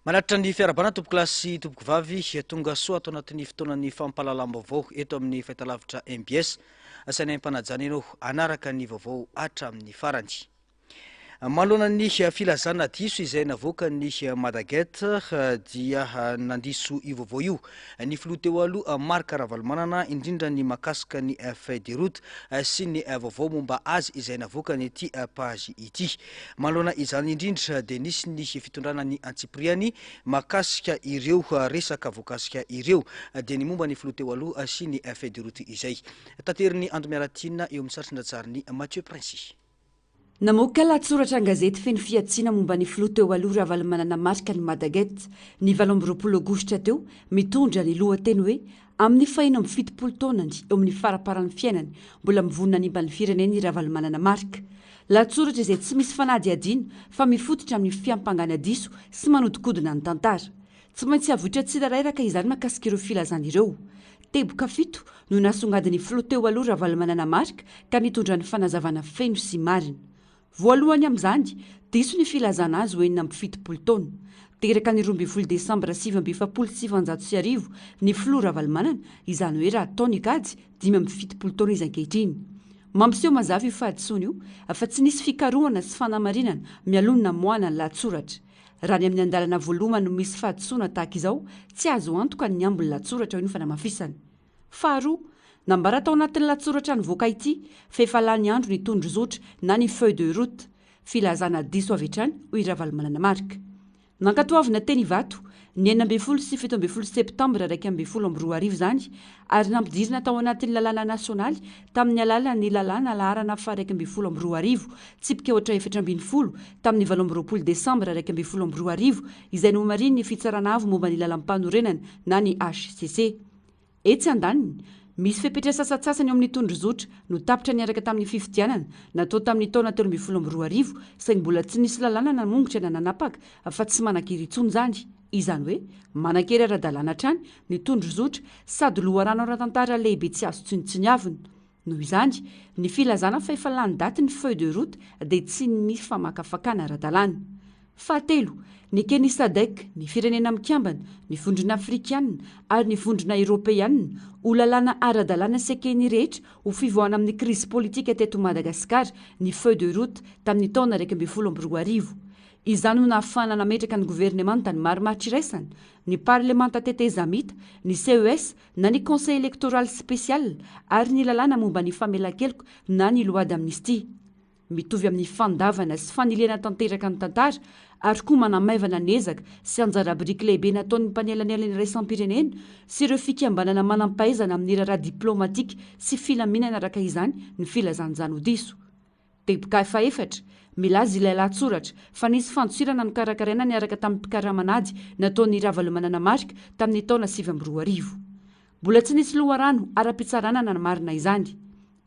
Manatitra ny fiarahabana tompokolahy sy tompokovavy, tonga soa ato anatin'ny fotoanan'ny fampahalalam-baovao eto amin'ny fahitalavitra mbs. Asainay am-panajana ianao hanaraka ny vaovao hatramin'ny farany. Manoloana ny filazana diso izay navoakan'ny Madaget dia nandiso io vaovao io ny filoha teo aloha Marc Ravalomanana, indrindra ny mahakasika ny feuille de route sy ny vaovao momba azy izay navoakan'ity page ity. Manoloana izany indrindra dia nisy ny fitondrana ny antsipiriany mahakasika ireo resaka voakasika ireo dia ny momba ny filoha teo aloha sy ny feuille de route izay taterin'i Ando Miaratiana eo amin'ny sarintsindrantsarin'i Mathieu Princy. Namoaka lahatsoratra an-gazety feno fihantsiana momba ny filoha teo aloha Ravalomanana Marc ny Madaget ny 28 aogositra teo mitondra ny lohateny hoe Amin'ny faha-76 taonany, eo amin'ny faramparan'ny fiainany, mbola mivonona hanimba ny firenena i Ravalomanana Marc. Lahatsoratra izay tsy misy fanadihadiana fa mifototra amin'ny fiampangana diso sy manodinkodina ny tantara. Tsy maintsy havoitra tsirairay araka izany mahakasika ireo filazana ireo. Teboka fito no nasongadin'ny filoha teo aloha Ravalomanana Marc ka nitondrany fanazavana feno sy marina. Voalohany amin'izany, diso ny filazana azy ho 76 taona. Teraka ny 12 desambra 1949 ny filoha Ravalomanana, izany hoe raha atao ny kajy, 75 taona izy ankehitriny. Mampiseho mazava io fahadisoana io fa tsy nisy fikarohana sy fanamarinana mialoha ny namoahana ny lahatsoratra. Raha ny amin'ny andalana voalohany no misy fahadisoana tahaka izao, tsy azo antoka ny ambin'ny lahatsoratra, hoy ny fanamafisana. Faharoa, nambara tao anatin'ny lahatsoratra nivoaka ity fa efa lany andro ny tondrozotra na ny feuille de route. Filazana diso avy hatrany, hoy Ravalomanana Marc. Nankatoavina teny Ivato, ny 16 sy 17 septambra 2011 izany ary nampidirina tao anatin'ny lalàna nasionaly tamin'ny alalan'ny lalàna laharana faha 2011 tsipika ohatra 14 tamin'ny 28 desambra 2011 izay nomarihin'ny Fitsarana Avo momba ny Lalampanorenana na ny hcc. Etsy andaniny, misy fepetra sasantsasany eo amin'ny tondrozotra no tapitra niaraka tamin'ny fifidianana natao tamin'ny taona 2013 saingy mbola tsy nisy lalàna namongotra na nanapaka fa tsy manan-kery intsony izany. Izany hoe, manan-kery ara-dalàna hatrany ny tondrozotra sady loharano ara-tantara lehibe tsy azo tsinontsiniavina. Noho izany, ny filazana fa efa lany daty ny feuille de route dia tsy misy famakafakana ara-dalàna. Fahatelo, neken'ny Sadec, ny Firenena Mikambana, ny Vondrona Afrikana ary ny Vondrona Eoropeana ho lalàna ara-dalàna sy eken'ny rehetra ho fivoahana amin'ny krizy politika teto Madagasikara ny feuille de route tamin'ny taona 2011. Izany no nahafahana nametraka ny governemanta ny marimaritra iraisana, ny parlemanta tetezamita, ny CES na ny Conseil électoral spécial ary ny lalàna momba ny famelan-keloka na ny loi d'amnistie. Mitovy amin'ny fandavana sy fanilihana tanteraka ny tantara ary koa manamaivana ny ezaka sy anjara biriky lehibe nataon'ny mpanelanelana iraisam-pirenena sy ireo fikambanana manam-pahaizana amin'ny raharaha diplaomatika sy filaminana araka izany ny filazan'izany ho diso. Teboka fahefatra, Milaza ilay lahatsoratra fa nisy fandosirana nokarakaraina niaraka tamin'ny mpikaraman'ady nataon'i Ravalomanana Marc tamin'ny taona 2009. Mbola tsy nisy loharano ara-pitsarana nanamarina izany.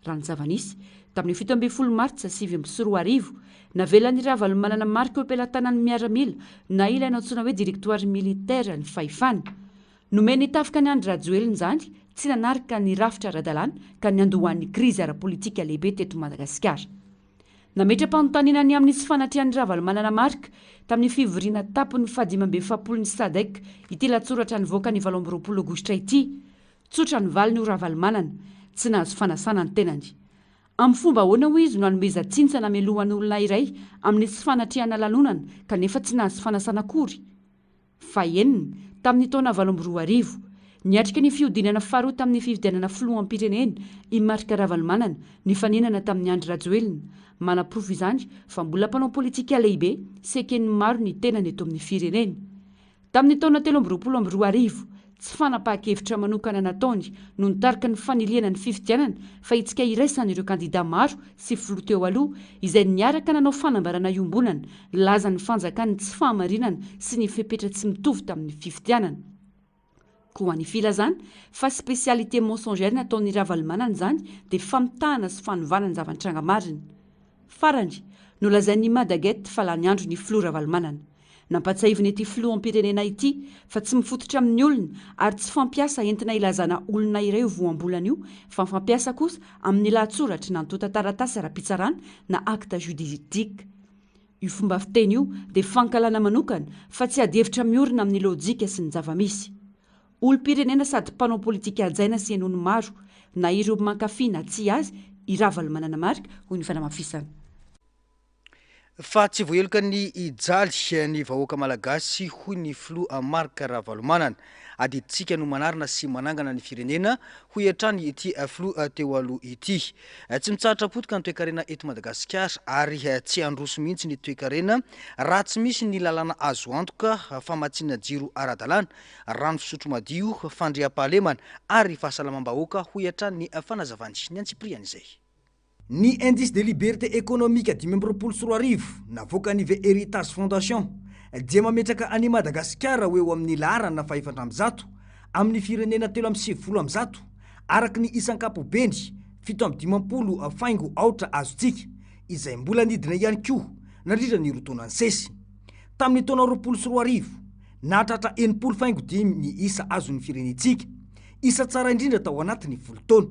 Raha ny zava-nisy, tamin'ny 17 martsa 2009, navelan'i Ravalomanana Marc eo am-pelatanan'ny miaramila na ilay nantsoina hoe Directoire militaire ny fahefana. Nomen'ny tafika an'i Andry Rajoelina izany, tsy nanaraka ny rafitra ara-dalàna ka niandohan'ny krizy ara-politika lehibe teto Madagasikara. Nametra-panontaniana ny amin'ny tsy fanatrehan'i Ravalomanana Marc tamin'ny fivoriana tampony fahadimy amby efapolo ny Sadec ity lahatsoratra nivoaka ny 28 aogositra ity. Tsotra ny valiny ho Ravalomanana, tsy nahazo fanasana ny tenany. Amin'ny fomba ahoana hoy izy no hanomezan-tsiny sy hanamelohan'olona iray amin'ny tsy fanatrehana lanonana kanefa tsy nahazo fanasana akory? Fahenina, tamin'ny taona 2008. Niatrika ny fihodinana faharoa tamin'ny fifidianana filoham-pirenena i Marc Ravalomanana, nifaninana tamin'i Andry Rajoelina. Manaporofo izany fa mbola mpanao politika lehibe sy eken'ny maro ny tenany eto amin'ny firenena. Tamin'ny taona 2023, Tsy fanapahan-kevitra manokana nataony no nitarika ny fanilihana ny fifidianana fa hetsika iraisan'ireo kandida maro sy filoha teo aloha izay niaraka nanao fanambarana iombonana nilaza ny fanjakan'ny tsy fahamarinana sy ny fepetra tsy mitovy tamin'ny fifidianana. Koa ny filazana fa spécialité mensongère nataon'i Ravalomanana izany dia famitahana sy fanovana ny zava-nitranga marina. Farany, nolazain'ny Madaget fa lany andro ny filoha Ravalomanana. Nampatsiahivina ity filoham-pirenena ity fa tsy mifototra amin'ny olona ary tsy fampiasa entina ilazana olona iray io voambolana io fa fampiasa kosa amin'ny lahatsoratra na antontan-taratasy ara-pitsarana na acte juridique. Io fomba fiteny io dia fankahalana manokana fa tsy adihevitra miorina amin'ny lojika sy ny zava-misy. Olom-pirenena sady mpanao politika hajaina sy henoin'ny maro, na ireo mankafy na tsia azy, i Ravalomanana Marc, hoy ny fanamafisana. Fa tsy voaheloka ny hijaly ny vahoaka malagasy, hoy ny filoha Marc Ravalomanana. Adidintsika no manarina sy manangana ny firenena, hoy hatrany ity filoha teo aloha ity. Tsy mitsahatra potika ny toekarena eto Madagasikara ary tsy handroso mihitsy ny toekarena raha tsy misy ny lalàna azo antoka, famatsiana jiro ara-dalàna, rano fisotro madio, fandriampahalemana ary fahasalamam-bahoaka, hoy hatrany ny fanazavany. Ny antsipirian'izay. Ny Indice de liberté économique 2025 navoakan'ny The Heritage Foundation dia mametraka an'i Madagasikara ho eo amin'ny laharana faha-104 amin'ny firenena 193 araka ny isa ankapobeny, 57 faingo aotra azontsika, izay mbola nidina ihany koa nandritra ny roa taona nisesy. Tamin'ny taona 2020, nahatratra 60 faingo dimy ny isa azon'ny firenentsika, isa tsara indrindra tao anatin'ny folo taona.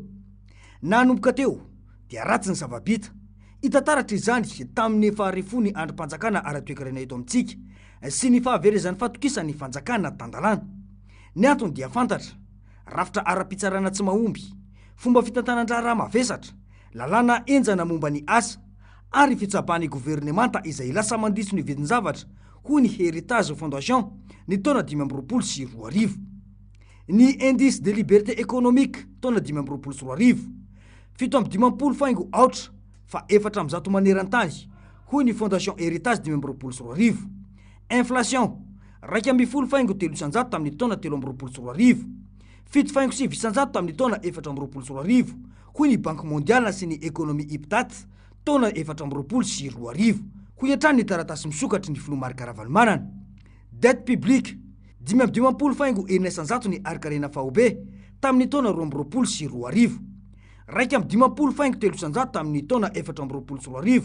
Nanomboka teo dia ratsy ny zava-bita. Hita taratra izany tamin'ny faharefon'ny andrim-panjakana ara-toekarena eto amintsika sy ny fahaverezan'ny fatokisan'ny fanjakana tan-dalàna. Ny antony dia fantatra, rafitra ara-pitsarana tsy mahomby, fomba fitantanan-draharaha mavesatra, lalàna henjana momba ny asa, ary fitsapan'ny governemanta izay lasa mandiso ny vidin-javatra, hoy ny Heritage Foundation ny taona 2025. Ny Indice de liberté économique taona 2025, 57 faingo aotra fa 104 maneran-tany, hoy ny Fondation Heritage 2025. Inflation, 11 faingo telo isanjato tamin'ny taona 2023, fito faingo sivy isanjato tamin'ny taona 2024, hoy ny Banky Mondiale sy ny Economy Iptat taona 2024, hoy hatrany ny taratasy misokatry ny filoha Marc Ravalomanana. Dette publique, 55 faingo enina isanjato ny harin-karena faobe tamin'ny taona 2022. 51 faingo telo isanjato tamin'ny taona 2024,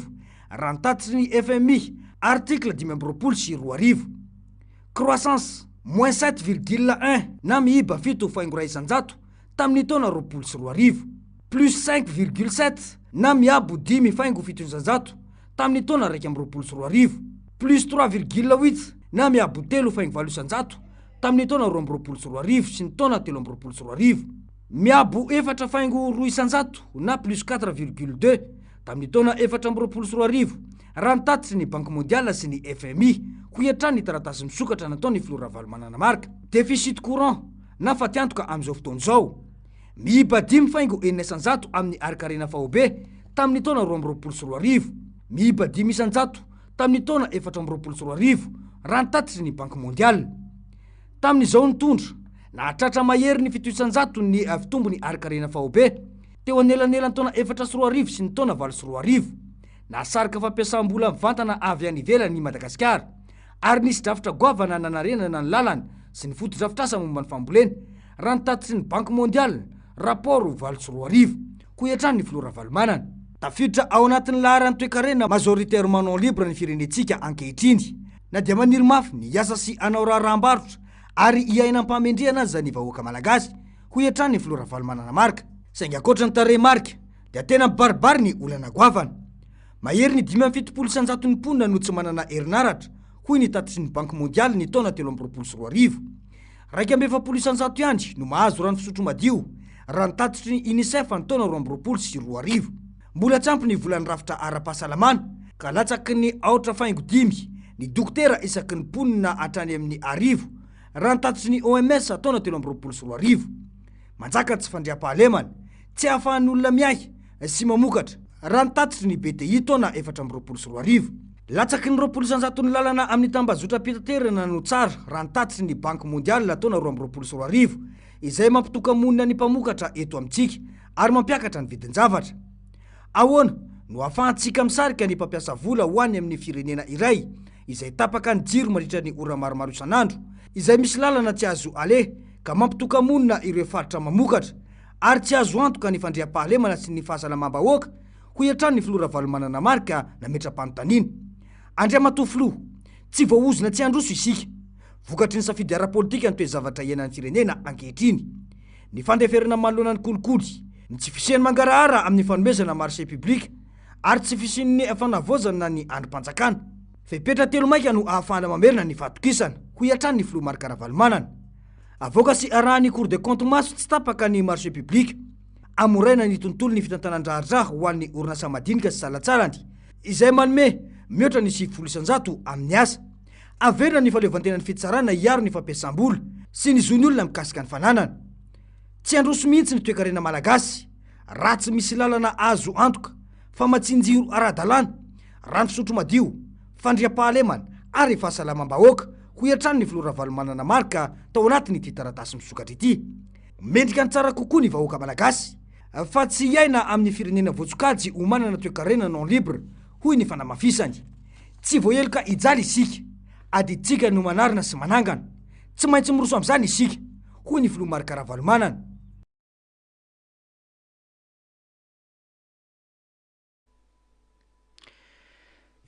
raha ny tatitry ny FMI, article 2025. Croissance, moins sept virgule un na miiba fito faingo iray isanjato tamin'ny taona 2020. Plus cinq virgule sept na miabo dimy faingo fito isanjato tamin'ny taona 2021. Plus trois virgule huit na miabo telo faingo valo isanjato tamin'ny taona 2022 sy ny taona 2023. Miabo efatra faingo roa isanjato na plus quatre virgule deux tamin'ny taona 2024, raha ny tatitry ny Banky Mondiale sy ny FMI, hoy hatrany ny taratasy misokatra nataon'ny filoha Ravalomanana Marc. Déficit courant na fatiantoka amin'izao fotoana izao. Miiba dimy faingo enina isanjato amin'ny harin-karena faobe tamin'ny taona 2022. Miiba dimy isanjato tamin'ny taona 2024, raha ny tatitry ny Banky Mondiale. Tamin'izao nitondra, nahatratra mahery ny fito isanjato ny fitombon'ny harin-karena faobe, teo anelanelan'ny taona 2004 sy ny taona 2008. Nahasarika fampiasam-bola mivantana avy any ivelany i Madagasikara, ary nisy drafitra goavana nanarenana ny lalana sy ny fotodrafitrasa momba ny fambolena, raha ny tatitry ny Banky Mondiale, rapport 2008, hoy hatrany ny filoha Ravalomanana. Tafiditra ao anatin'ny laharan'ny toekarena majoritairement non libre ny firenentsika ankehitriny. Na dia maniry mafy ny hiasa sy hanao raharaham-barotra ary hiaina am-pahamendrehana aza ny vahoaka malagasy, hoy hatrany ny filoha Ravalomanana Marc. Saingy ankoatra ny tarehimarika dia tena mibaribary ny olana goavana. Mahery ny 75 isan-jaton'ny mponina no tsy manana herinaratra, hoy ny tatitry ny Banky Mondialy ny taona 2023. 41% ihany no mahazo rano fisotro madio, raha ny tatitry ny Unicef ny taona 2022. Mbola tsy ampy ny volan'ny rafitra ara-pahasalamana, ka latsaky ny aotra faingo dimy ny dokotera isaky ny mponina hatrany amin'ny arivo, raha ny tatitry ny OMS taona 2023. Manjaka ny tsy fandriampahalemana, tsy ahafahan'ny olona miahy sy mamokatra, raha ny tatitry ny BTI taona 2024. Latsaky ny 20 isan-jaton'ny lalana amin'ny tambazotram-pitaterana no tsara, raha ny tatitry ny Banky Mondiale taona 2022, izay mampitoka-monina ny mpamokatra eto amintsika ary mampiakatra ny vidin-javatra. Ahoana no ahafahantsika misarika ny mpampiasa vola ho any amin'ny firenena iray izay tapaka ny jiro mandritra ny ora maromaro isan'andro, izay misy lalana tsy azo aleha ka mampitoka-monina ireo faritra mamokatra, ary tsy azo antoka ny fandriampahalemana sy ny fahasalamam-bahoaka, hoy hatrany ny filoha Ravalomanana Marc nametra-panontaniana. Andriamatoa filoha, tsy voaozona tsy handroso isika. Vokatry ny safidy ara-politika ny toe-javatra iainan'ny firenena ankehitriny. Ny fandeferana manoloana ny kolikoly, ny tsy fisian'ny mangarahara amin'ny fanomezana marché public ary tsy fisian'ny fanavaozana ny andrim-panjakana. Fepetra telo maika no ahafahana mamerina ny fahatokisana, hoy hatrany ny filoha Marc Ravalomanana. Avoaka sy arahan'ny Cour des comptes maso tsy tapaka ny marché public. Amoraina ny tontolon'ny fitantanan-draharaha ho an'ny orinasa madinika sy salantsalany, izay manome mihoatra ny 90% amin'ny asa. Averina ny fahaleovantenan'ny fitsarana hiaro ny fampiasam-bola sy ny zon'ny olona mikasika ny fananana. Tsy handroso mihitsy ny toekarena malagasy raha tsy misy lalana azo antoka, famatsian-jiro ara-dalàna, rano fisotro madio, fandriampahalemana ary fahasalamam-bahoaka, hoy hatrany ny filoha Ravalomanana Marc tao anatin'ity taratasy misokatra ity. Mendrika ny tsara kokoa ny vahoaka malagasy fa tsy hiaina amin'ny firenena voatsokajy ho manana toekarena non libre, hoy ny fanamafisany. Tsy voaheloka hijaly isika, adidintsika no manarina sy manangana. Tsy maintsy miroso amin'izany isika, hoy ny filoha Marc Ravalomanana.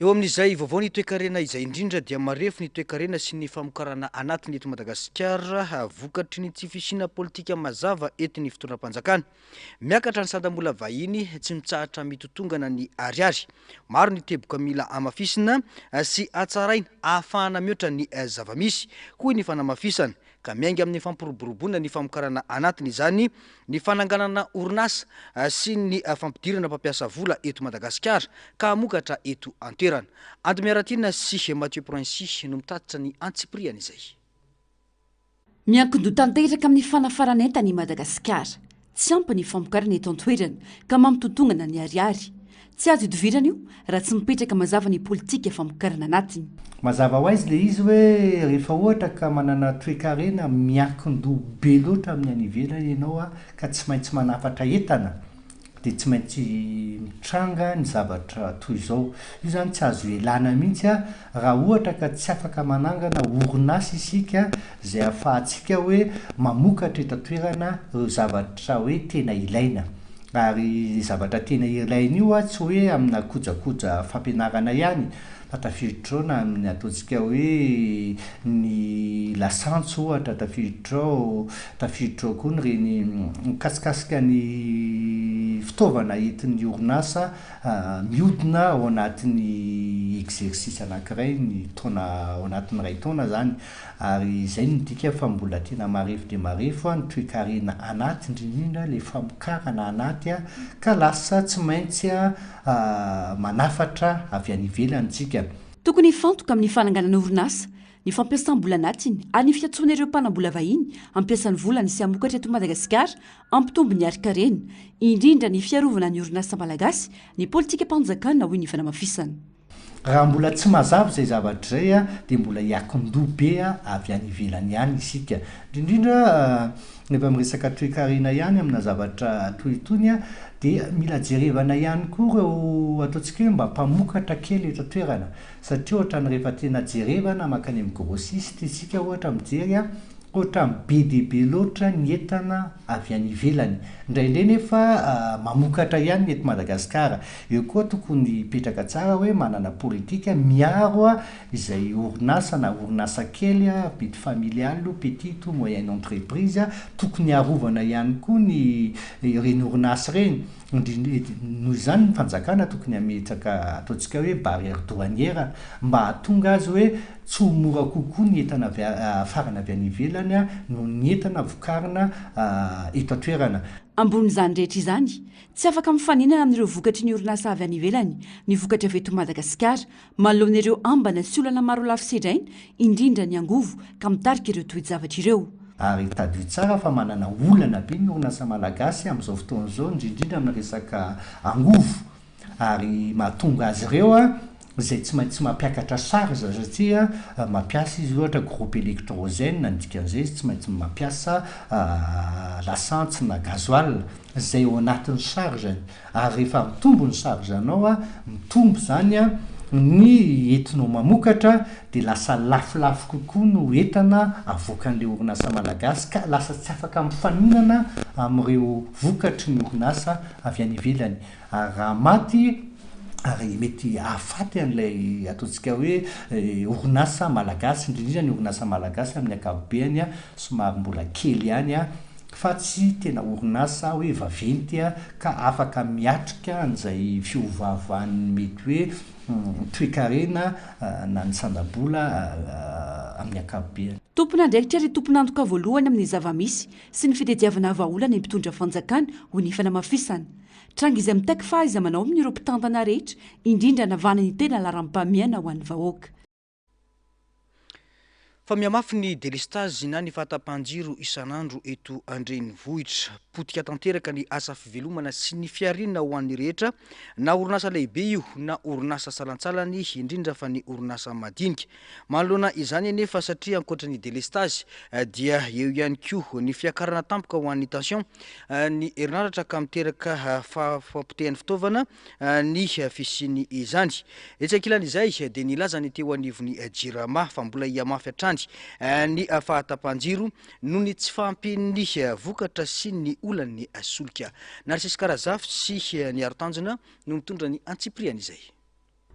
Eo amin'izay vaovao ny toekarena izay indrindra dia marefo ny toekarena sy ny famokarana anatiny eto Madagasikara vokatry ny tsy fisiana politika mazava entin'ny fitondram-panjakana. Miakatra ny sandam-bola vahiny, tsy mitsahatra mitotongana ny ariary. Maro ny teboka mila hamafisina sy hatsaraina ahafahana mihoatra ny zava-misy, hoy ny fanamafisana. ka miainga amin'ny fampiroboroboana ny famokarana anatiny izany ny fananganana orinasa sy ny fampidirana mpampiasa vola eto Madagasikara ka hamokatra eto an-toerana. Ando Miaratiana sy Mathieu Princi no mitatitra ny antsipiriany izay. Miankin-doha tanteraka amin'ny fanafaran'entana i Madagasikara. Tsy ampy ny famokarana eto an-toerana ka mampitontongana ny ariary. Tsy azo idovirana io raha tsy mipetraka mazava ny politika famokarana anatiny. Mazava ho aizy le izy hoe rehefa ohatra ka manana toekarena miankin-doha be loatra amin'ny any ivelany ianao ka tsy maintsy manafatra entana dia tsy maintsy mitranga ny zavatra toy izao. Io izany tsy azo ialana mihitsy raha ohatra ka tsy afaka manangana orinasa isika izay ahafahantsika hoe mamokatra eto an-toerana ireo zavatra hoe tena ilaina. Ary ilay zavatra tena ilaina io tsy hoe amina kojakoja fampianarana ihany fa tafiditra ao na amin'ny ataontsika hoe ny lasantsy ohatra tafiditra ao, tafiditra ao koa ny ireny mikasikasika ny fitaovana entin'ny orinasa mihodina ao anatin'ny exercice anankiray ny taona ao anatin'ny iray taona izany ary izay no midika fa mbola tena marefo dia marefo ny toekarena anaty indrindra indrindra ilay famokarana anaty ka lasa tsy maintsy manafatra avy any ivelany tsika. Tokony hifantoka amin'ny fananganana orinasa, ny fampiasam-bola anatiny ary ny fiantsoana ireo mpanam-bola vahiny hampiasa ny volany sy hamokatra eto Madagasikara hampitombo ny harin-karena, indrindra ny fiarovana ny orinasa malagasy, ny politikam-panjakana, hoy ny fanamafisana. Raha mbola tsy mazava izay zavatra izay dia mbola hiakin-doha be avy any ivelany ihany isika. Indrindra rehefa miresaka toekarena ihany amina zavatra toy itony dia mila jerevana ihany koa ireo ataontsika hoe mba mpamokatra kely eto an-toerana. Satria ohatran'ny rehefa tena jerevana mankany amin'ny grossiste isika ohatra mijery Ohatran'ny be dia be loatra ny entana avy any ivelany. Indraindray nefa mamokatra ihany ny eto Madagasikara. Eo koa tokony hipetraka tsara hoe manana politika miaro izay orinasa na orinasa kely, petit familial ou petite ou moyenne entreprise, tokony harovana ihany koa ny ireny orinasa ireny. Noho izany ny fanjakana tokony hametraka ataontsika hoe barrière douanière mba hahatonga azy hoe tsy ho mora kokoa ny entana avy afarana avy any ivelany noho ny entana vokarina eto an-toerana. Ambonin'izany rehetra izany, tsy afaka mifaninana amin'ireo vokatry ny orinasa avy any ivelany ny vokatra avy eto Madagasikara manoloana ireo ambana sy olana marolafy sedraina, indrindra ny angovo, ka mitarika ireo toe-javatra ireo. Ary tadidio tsara fa manana olana be ny orinasa malagasy amin'izao fotoana izao, indrindrindra amin'ny resaka angovo, ary mahatonga azy ireo izay tsy maintsy mampiakatra charge satria mampiasa izy ohatra groupe électrogène, ny dikan'izay izy tsy maintsy mampiasa lasantsy na gasoil izay ao anatin'ny charge-ny, ary rehefa mitombo ny charge-nao mitombo izany ny entinao mamokatra dia lasa lafolafo kokoa no entana avoakan'ilay orinasa malagasy ka lasa tsy afaka mifaninana amin'ireo vokatry ny orinasa avy any ivelany. Ary raha maty ary mety hahafaty an'ilay ataontsika hoe orinasa malagasy, indrindra indrindra ny orinasa malagasy amin'ny ankapobeany somary mbola kely ihany. fa tsy tena orinasa hoe vaventy ka afaka miatrika an'izay fiovaovan'ny mety hoe toekarena na ny sandam-bola amin'ny ankapobeny. Tompon'andraikitra ary tompon'antoka voalohany amin'ny zava-misy sy ny fitadiavana vahaolana ny mpitondra fanjakana, hoy ny fanamafisana. Tranga izay mitaky fahaiza-manao amin'ireo mpitantana rehetra, indrindra hanavahana ny tena laharam-pahamehana ho an'ny vahoaka. Fa mihamafy ny delestazy na ny fahatapahan-jiro isan'andro eto an-drenivohitra. Potika tanteraka ny asa fivelomana sy ny fihariana ho an'ny rehetra, na orinasa lehibe io na orinasa salantsalany, indrindra fa ny orinasa madinika. Manoloana izany anefa, satria ankoatra ny delestazy dia eo ihany koa ny fiakarana tampoka ho an'ny tension ny herinaratra ka miteraka fahapotehan'ny fitaovana, ny fisiany izany. Etsy ankilan'izay dia nilaza ny teo anivon'ny Jirama fa mbola hihamafy hatrany ny fahatapahan-jiro noho ny tsy fahampian'ny vokatra sy ny olan'ny solika. Narcisse Karazafy sy Niaro Tanjona no mitondra ny antsipirian'izay.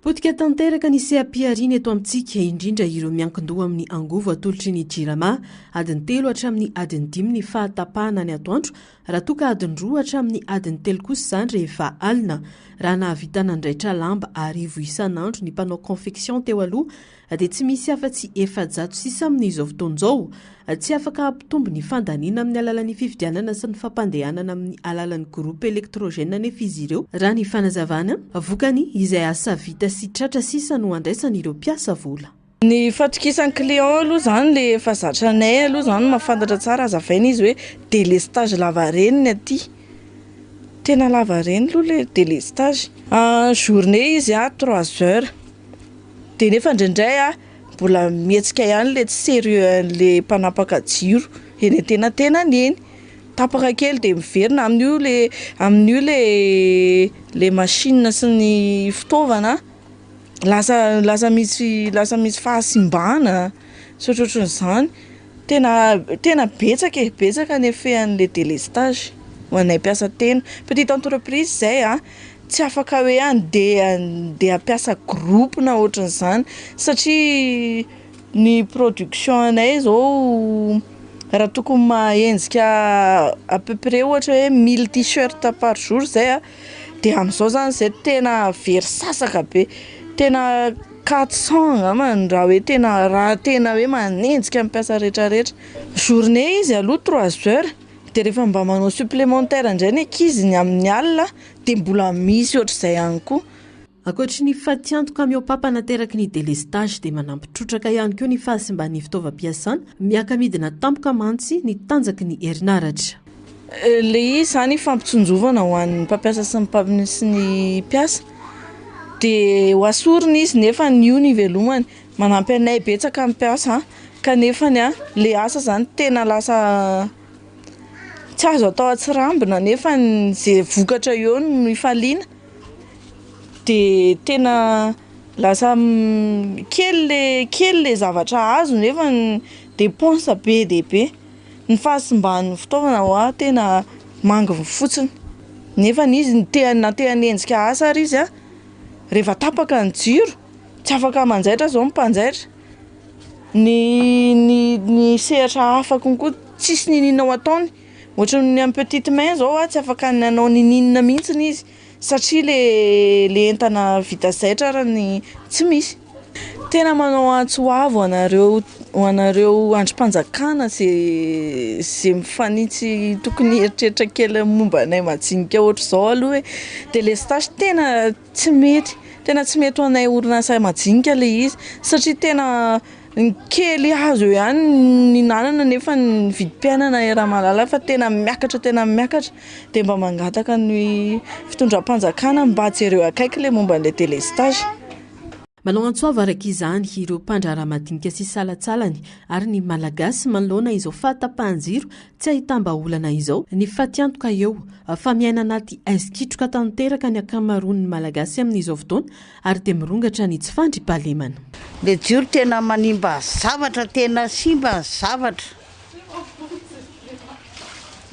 Potika tanteraka ny seha-pihariana eto amintsika, indrindra ireo miankin-doha amin'ny angovo atolotry ny Jirama. Adiny telo hatramin'ny adiny dimy ny fahatapahana ny atoandro Raha toa ka adiny roa hatramin'ny adiny telo kosa izany rehefa alina. Raha nahavita nandraitra lamba arivo isan'andro ny mpanao confection teo aloha dia tsy misy afa-tsy 400 sisa amin'izao fotoana izao. Tsy afaka hampitombo ny fandaniana amin'ny alalan'ny fividianana sy ny fampandehanana amin'ny alalan'ny groupe électrogène anefa izy ireo, raha ny fanazavana. Vokany, izay asa vita sy tratra sisa no andraisan'ireo mpiasa vola. Ny fatokisan'ny client aloha zany le efa zatra anay aloha zany mahafantatra tsara azavaina izy hoe délestage lavareny ny aty, tena lavareny aloha le délestage, en journée izy a trois heures de nefa indraindray a mbola mihetsika ihany le tsy sérieux an'le mpanapaka jiro eny antenantenany eny, tapaka kely de miverina amin'io le amin'io le le machine sy ny fitaovana. Lasa lasa misy lasa misy fahasimbana sy ohatrohatran'izany, tena tena betsaka e, betsaka ny effet an'le délestage ho anay mpiasa tena, petite entreprise zay a tsy afaka hoe andeha andeha hampiasa groupe na ohatran'izany satria Ny production anay zao raha tokony mahaenjika à peu près ohatra hoe mille tee-shirt par jour zay a, de am'zao zany zay tena very sasaka be, tena quatre cent angambany raha hoe tena raha tena hoe manenjika ny mpiasa retraretra, journée izy aloha trois heures de rehefa mba manao supplémentaire ndray ny ankizy ny amin'ny alina de mbola misy ohatr'izay ihany koa. Ankoatry ny fatiantoka mihoa-papa nateraky ny délestage dia manampy trotraka ihany koa ny fahasimban'ny fitaovam-piasana, miaka-midina tampoka mantsy ny tanjaky ny herinaratra. Ilay izy izany fampitsinjovana ho an'ny mpampiasa sy ny sy ny mpiasa dia ho asorina izy nefa io no ivelomany, manampy anay betsaka ny mpiasa kanefany ilay asa izany tena lasa tsy azo atao an-tsirambina nefa izay vokatra eo no ifaliana. De tena lasa kely le kely le zavatra azo nefa ny dépense be dia be, ny fahasimban'ny fitaovana hoa tena manginy fotsiny nefa izy te na te hanenjika asa ary izy a rehefa tapaka ny jiro tsy afaka manjaitra zao ny mpanjaitra, ny ny ny sehatra hafa konko tsisy n'inon'inona ho ataony ohatran'ny amin'ny petite main zao a tsy afaka ny hanao n'inon'inona mihitsiny izy. Satria le le entana vita zaitra ary ny tsy misy. Tena manao antso avo anareo ho anareo andrim-panjakana ze ze mifanitsy tokony hieritreritra kely momba anay majinika ohatr'izao aloha hoe délestage tena tsy mety, tena tsy mety ho anay orinasa majinika le izy satria tena Ny kely azo eo ihany ny hinanana nefa ny vidim-piainana iaraha-mahalala fa tena miakatra tena miakatra dia mba mangataka ny fitondram-panjakana mba jereo akaiky ilay momba an'ilay délestage. Manao antso avo araka izany ireo mpandraharaha madinika sy salantsalany ary ny Malagasy manoloana izao fahatapahan-jiro tsy ahitam-bahaolana izao. Ny fatiantoka eo fa miaina anaty haizin-kitroka tanteraka ny ankamaroan'ny Malagasy amin'izao fotoana ary dia mirongatra ny tsy fandriampahalemana. Le jiro tena manimba zavatra tena simba ny zavatra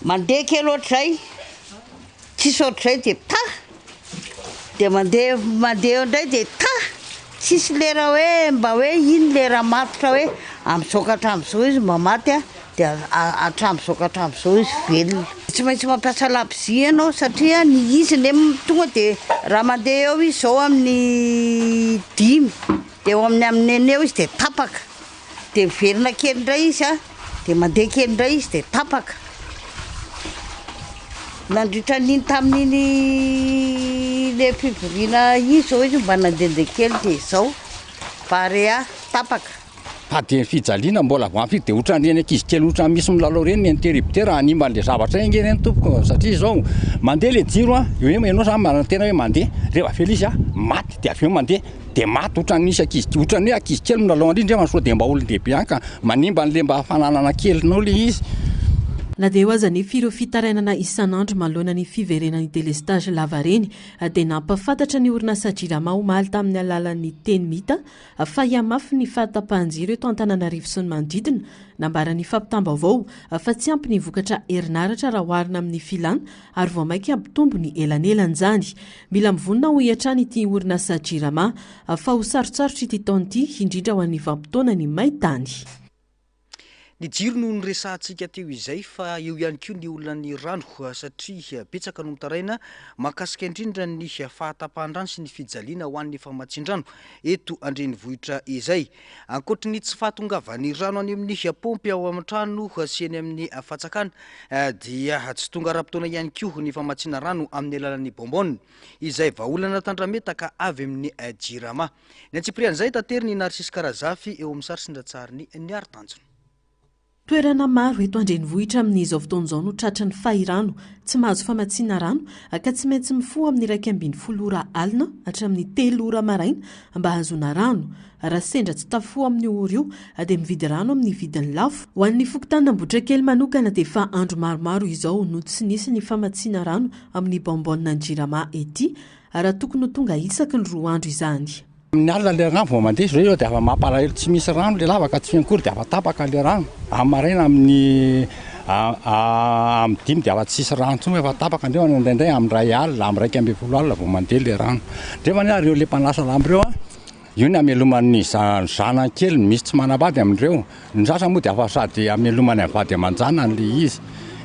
mandeha kely ohatr'izay tsisy ohatr'izay de ta de mandeha mandeha eo indray de ta tsisy lera hoe mba hoe iny lera matotra hoe amin'izao ka hatramin'izao izy mba maty a. Dia hatramin'izao ka hatramin'izao izy velona. Tsy maintsy mampiasa labozia ianao satria ny izy ne tonga dia raha mandeha eo izy izao amin'ny dimy dia eo amin'ny amin'ny enina eo izy dia tapaka. Dia miverina kely indray izy an, dia mandeha kely indray izy dia tapaka. Nandritra an'iny tamin'iny ilay fivoriana iny izao izy mba nandehandeha kely dia izao, Barea, tapaka. Fa dia ny fijaliana mbola vao ampy dia otran'ireny ankizy kely otran'ny misy milalao ireny ny interrupteur hanimba an'ilay zavatra iny ange ireny tompoko satria izao mandeha ilay jiro an, eo ianao izany manantena hoe mandeha, rehefa avy ela izy an maty dia avy eo mandeha dia maty otran'ny misy ankizy otran'ny hoe ankizy kely milalao an'ireny ndrey fa sao dia mba olon-dehibe ihany ka manimba an'ilay mba fananana kelinao ilay izy. Na dia eo aza anefa ireo fitarainana isan'andro manoloana ny fiverenan'ny delestage lavareny dia nampahafantatra ny orinasa Jirama omaly tamin'ny alalan'ny teny mita fa hihamafy ny fahatapahan-jiro eto Antananarivo sy ny manodidina. Nambaran'ny fampitam-baovao fa tsy ampy ny vokatra herinaratra raha oharina amin'ny filana ary vao mainka hampitombo ny elanelan'izany. Mila mivonona hoy hatrany ity orinasa Jirama fa ho sarotsarotra ity taona ity, indrindra ho an'ny vanim-potoanan'ny main-tany. Ny jiro no noresahantsika teo izay fa eo ihany koa ny olan'ny rano satria betsaka no mitaraina mahakasika indrindra ny fahatapahan-drano sy ny fijaliana ho an'ny famatsian-drano eto an-drenivohitra izay. Ankoatry ny tsy fahatongavan'ny rano any amin'ny paompy ao an-trano sy eny amin'ny fatsakana dia tsy tonga ara-potoana ihany koa ny famatsiana rano amin'ny alalan'ny bonbonne izay vahaolana tandrametaka avy amin'ny Jirama. Ny antsipirian'izay, taterin'i Narcisse Karazafy eo amin'ny sary sy ny ratsarin'i Niary Tanjona. Toerana maro eto an-drenivohitra amin'izao fotoana izao no tratry ny fahirano, tsy mahazo famatsiana rano ka tsy maintsy mifoha amin'ny 11 ora alina hatramin'ny telo ora maraina mba hahazoana rano. Raha sendra tsy tafoha amin'io ora io dia mividy rano amin'ny vidiny lafo. Ho an'ny fokontanin'Ambohitrakely manokana dia efa andro maromaro izao no tsy nisy ny famatsiana rano amin'ny bonbonne an'ny Jirama ety raha tokony ho tonga isaky ny roa andro izany. Amin'ny alina ilay rano vao mandeha izao eo dia efa mampalahelo tsy misy rano ilay lavaka tsy akory dia efa tapaka ilay rano. Amin'ny maraina amin'ny amin'ny dimy dia efa tsisy rano intsony efa tapaka ndreo indraindray amin'ny iray alina amin'ny 11 alina vao mandeha ilay rano. Ndreo anie ireo ilay mpanasa lamba ireo an, Io ny hamelomany ny zanany kely, misy tsy manambady amin'ireo. Ny sasany moa dia afa sady hamelomany amin'ny vady aman-janany ilay izy.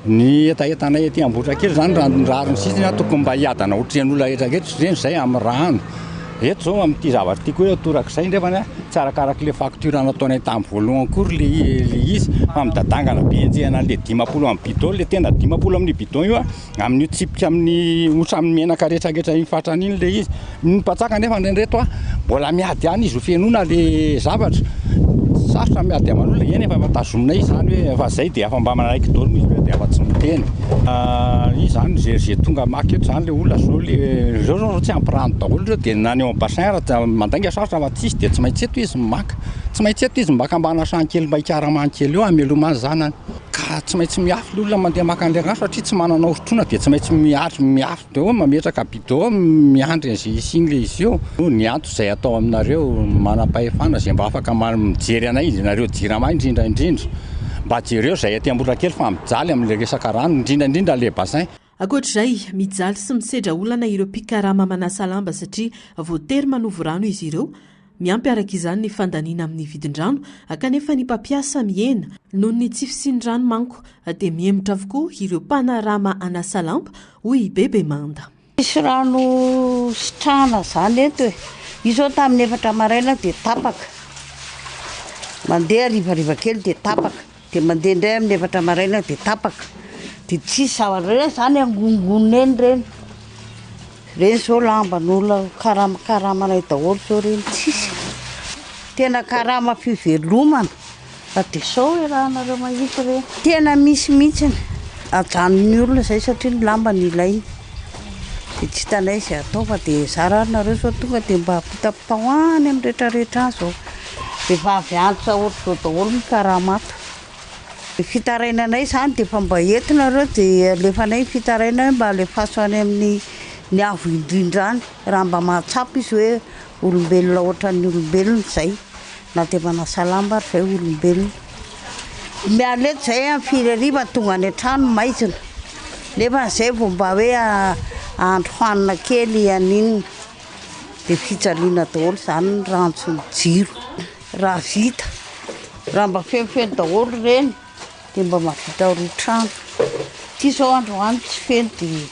Ny hetahetanay aty Ambohitrakely izany raha ny rariny sisiny an, tokony mba hiadana ohatran'ny olona rehetra rehetra ireny izay amin'ny rano. Eto izao amin'ity zavatra ity koa torak'izay nefany an, tsy arakarak'ilay facture nataonay tamin'ny voalohany akory ilay izy fa midadangana be enjehina an'ilay 50 amin'ny bidon, ilay tena 50 amin'io bidon io an. Amin'io tsipika amin'ny ohatran'ny menaka rehetrarehetra iny fatrana iny ilay izy. Ny mpatsaka anefa indraindray toa mbola miady ihany izy ho fenoina ilay zavatra. Sarotra ny miady aman'olona, eny efa tazomina izy izany hoe efa izay dia efa mba manaiky daholo moa izy dia efa tsy miteny. Izy izany izay izay tonga maka eto izany ilay olona izao ilay ireo izao tsy ampy rano daholo ireo dia na ny ao amin'ny bassin ary mandainga sarotra fa tsisy dia tsy maintsy eto izy maka. Tsy maintsy eto izy maka mba hanasany kely mba hikaramany kely eo hamelomany zanany. Ka tsy maintsy miafy ny olona mandeha maka an'ilay rano satria tsy manana hosotroina dia tsy maintsy miandry miafy daholo mametraka bidon miandry an'izay hisian'ilay izy io. Ny antso izay atao aminareo manam-pahefana izay mba afaka mijery anay nareo jirama indrindra indrindra mba jereo izay aty Ambohitrakely fa mijaly amin'ilay resaka rano indrindra indrindra ilay bassin. Ankoatra izay, mijaly sy misedra olana ireo mpikarama manasa lamba satria voatery manovo rano izy ireo. Miampy araka izany ny fandaniana amin'ny vidin-drano kanefa ny mpampiasa mihena. Noho ny tsy fisian'ny rano manko dia mihemotra avokoa ireo mpanarama hanasa lamba, hoy i Bebe Manda. Tsisy rano sitrahana izany eto e. Io izao tamin'ny efatra maraina dia tapaka. Mandeha harivariva kely dia tapaka. Dia mandeha indray amin'ny efatra maraina dia tapaka. Dia tsisy zavatra ireny izany angonongonona eny ireny. Ireny izao lamban'olona karamakaramana daholo izao ireny tsisy. Tena karama fivelomana fa dia sao hoe raha nareo mahita ireny. Tena misy mihitsy ajanon'ny olona izay satria ny lambany ilainy. Dia tsy hitanay izay atao fa dia zara ary nareo izao tonga dia mba ampitapitao any amin'ny rehetrarehetra any izao. Vehivavy antitra ohatr'izao daholo ny karama ato. Ny fitarainanay izany dia efa mba eto nareo dia alefanay ny fitarainana hoe mba alefaso any amin'ny ny avo indrindra any raha mba mahatsapa izy hoe olombelona ohatran'ny olombelona izay na dia manasa lamba ary izay olombelona. Miala eto izay amin'ny firy hariva tonga any an-trano maizina nefa izay vao mba hoe ahandro hanina kely haninona. Dia fijaliana daholo izany ny rano sy ny jiro. Raha vita, raha mba fenofeno daholo ireny. Dia mba mahavita roa trano. Ity izao androany tsy feno dia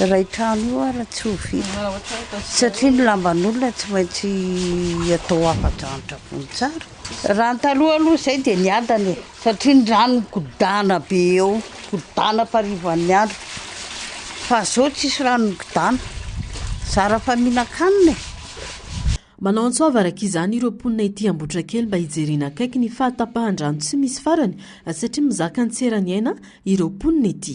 iray trano io ara tsy ho vita. Satria ny lamban'olona tsy maintsy atao afa-drano-dravony tsara. Raha ny taloha aloha izay dia niadana e, satria ny rano mikodana be eo, mikodana am-parivan'ny andro. Fa izao tsisy rano mikodana, zara fa mihinan-kanina e. Manao antso avo araka izany ireo mponina ety Ambohitrakely mba hijerena akaiky ny fahatapahan-drano tsy misy farany satria mizaka ny tsy eran'ny aina ireo mponina ety.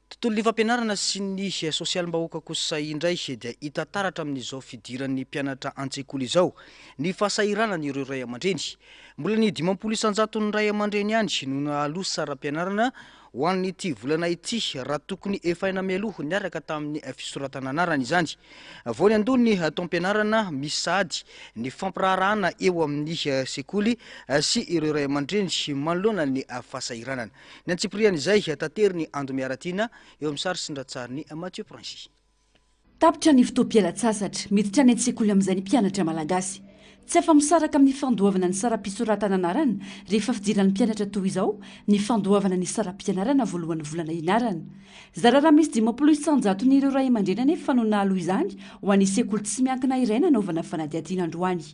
Tontolon'ny fampianarana sy ny sosialim-bahoaka kosa indray dia hita taratra amin'izao fidiran'ny mpianatra an-tsekoly izao ny fahasahiranan'ireo ray aman-dreny. Mbola ny 50 isan-jaton'ny ray aman-dreny ihany no nahaloa saram-pianarana Ho an'ity volana ity, raha tokony efaina mialoha niaraka tamin'ny fisoratana anarana izany. Vao niandoha ny taom-pianarana, misy sahady ny fampiraharahana eo amin'ny sekoly sy ireo ray aman-dreny manoloana ny fahasahiranana. Ny antsipirian'izay, taterin'i Ando Miaratiana eo amin'ny sary sy ny ratsarin'i Mathieu Princy. Tapitra ny fotoam-pialan-tsasatra, miditra any an-tsekoly amin'izay ny mpianatra malagasy. Tsy afa-misaraka amin'ny fandoavana ny saram-pisoratana anarana rehefa fidiran'ny mpianatra toy izao ny fandoavana ny saram-pianarana voalohan'ny volana ianarana. Zara raha misy 50 isan-jaton'ireo ray aman-dreny anefa no nahaloa izany ho an'ny sekoly tsy miankina iray nanaovana fanadihadiana androany.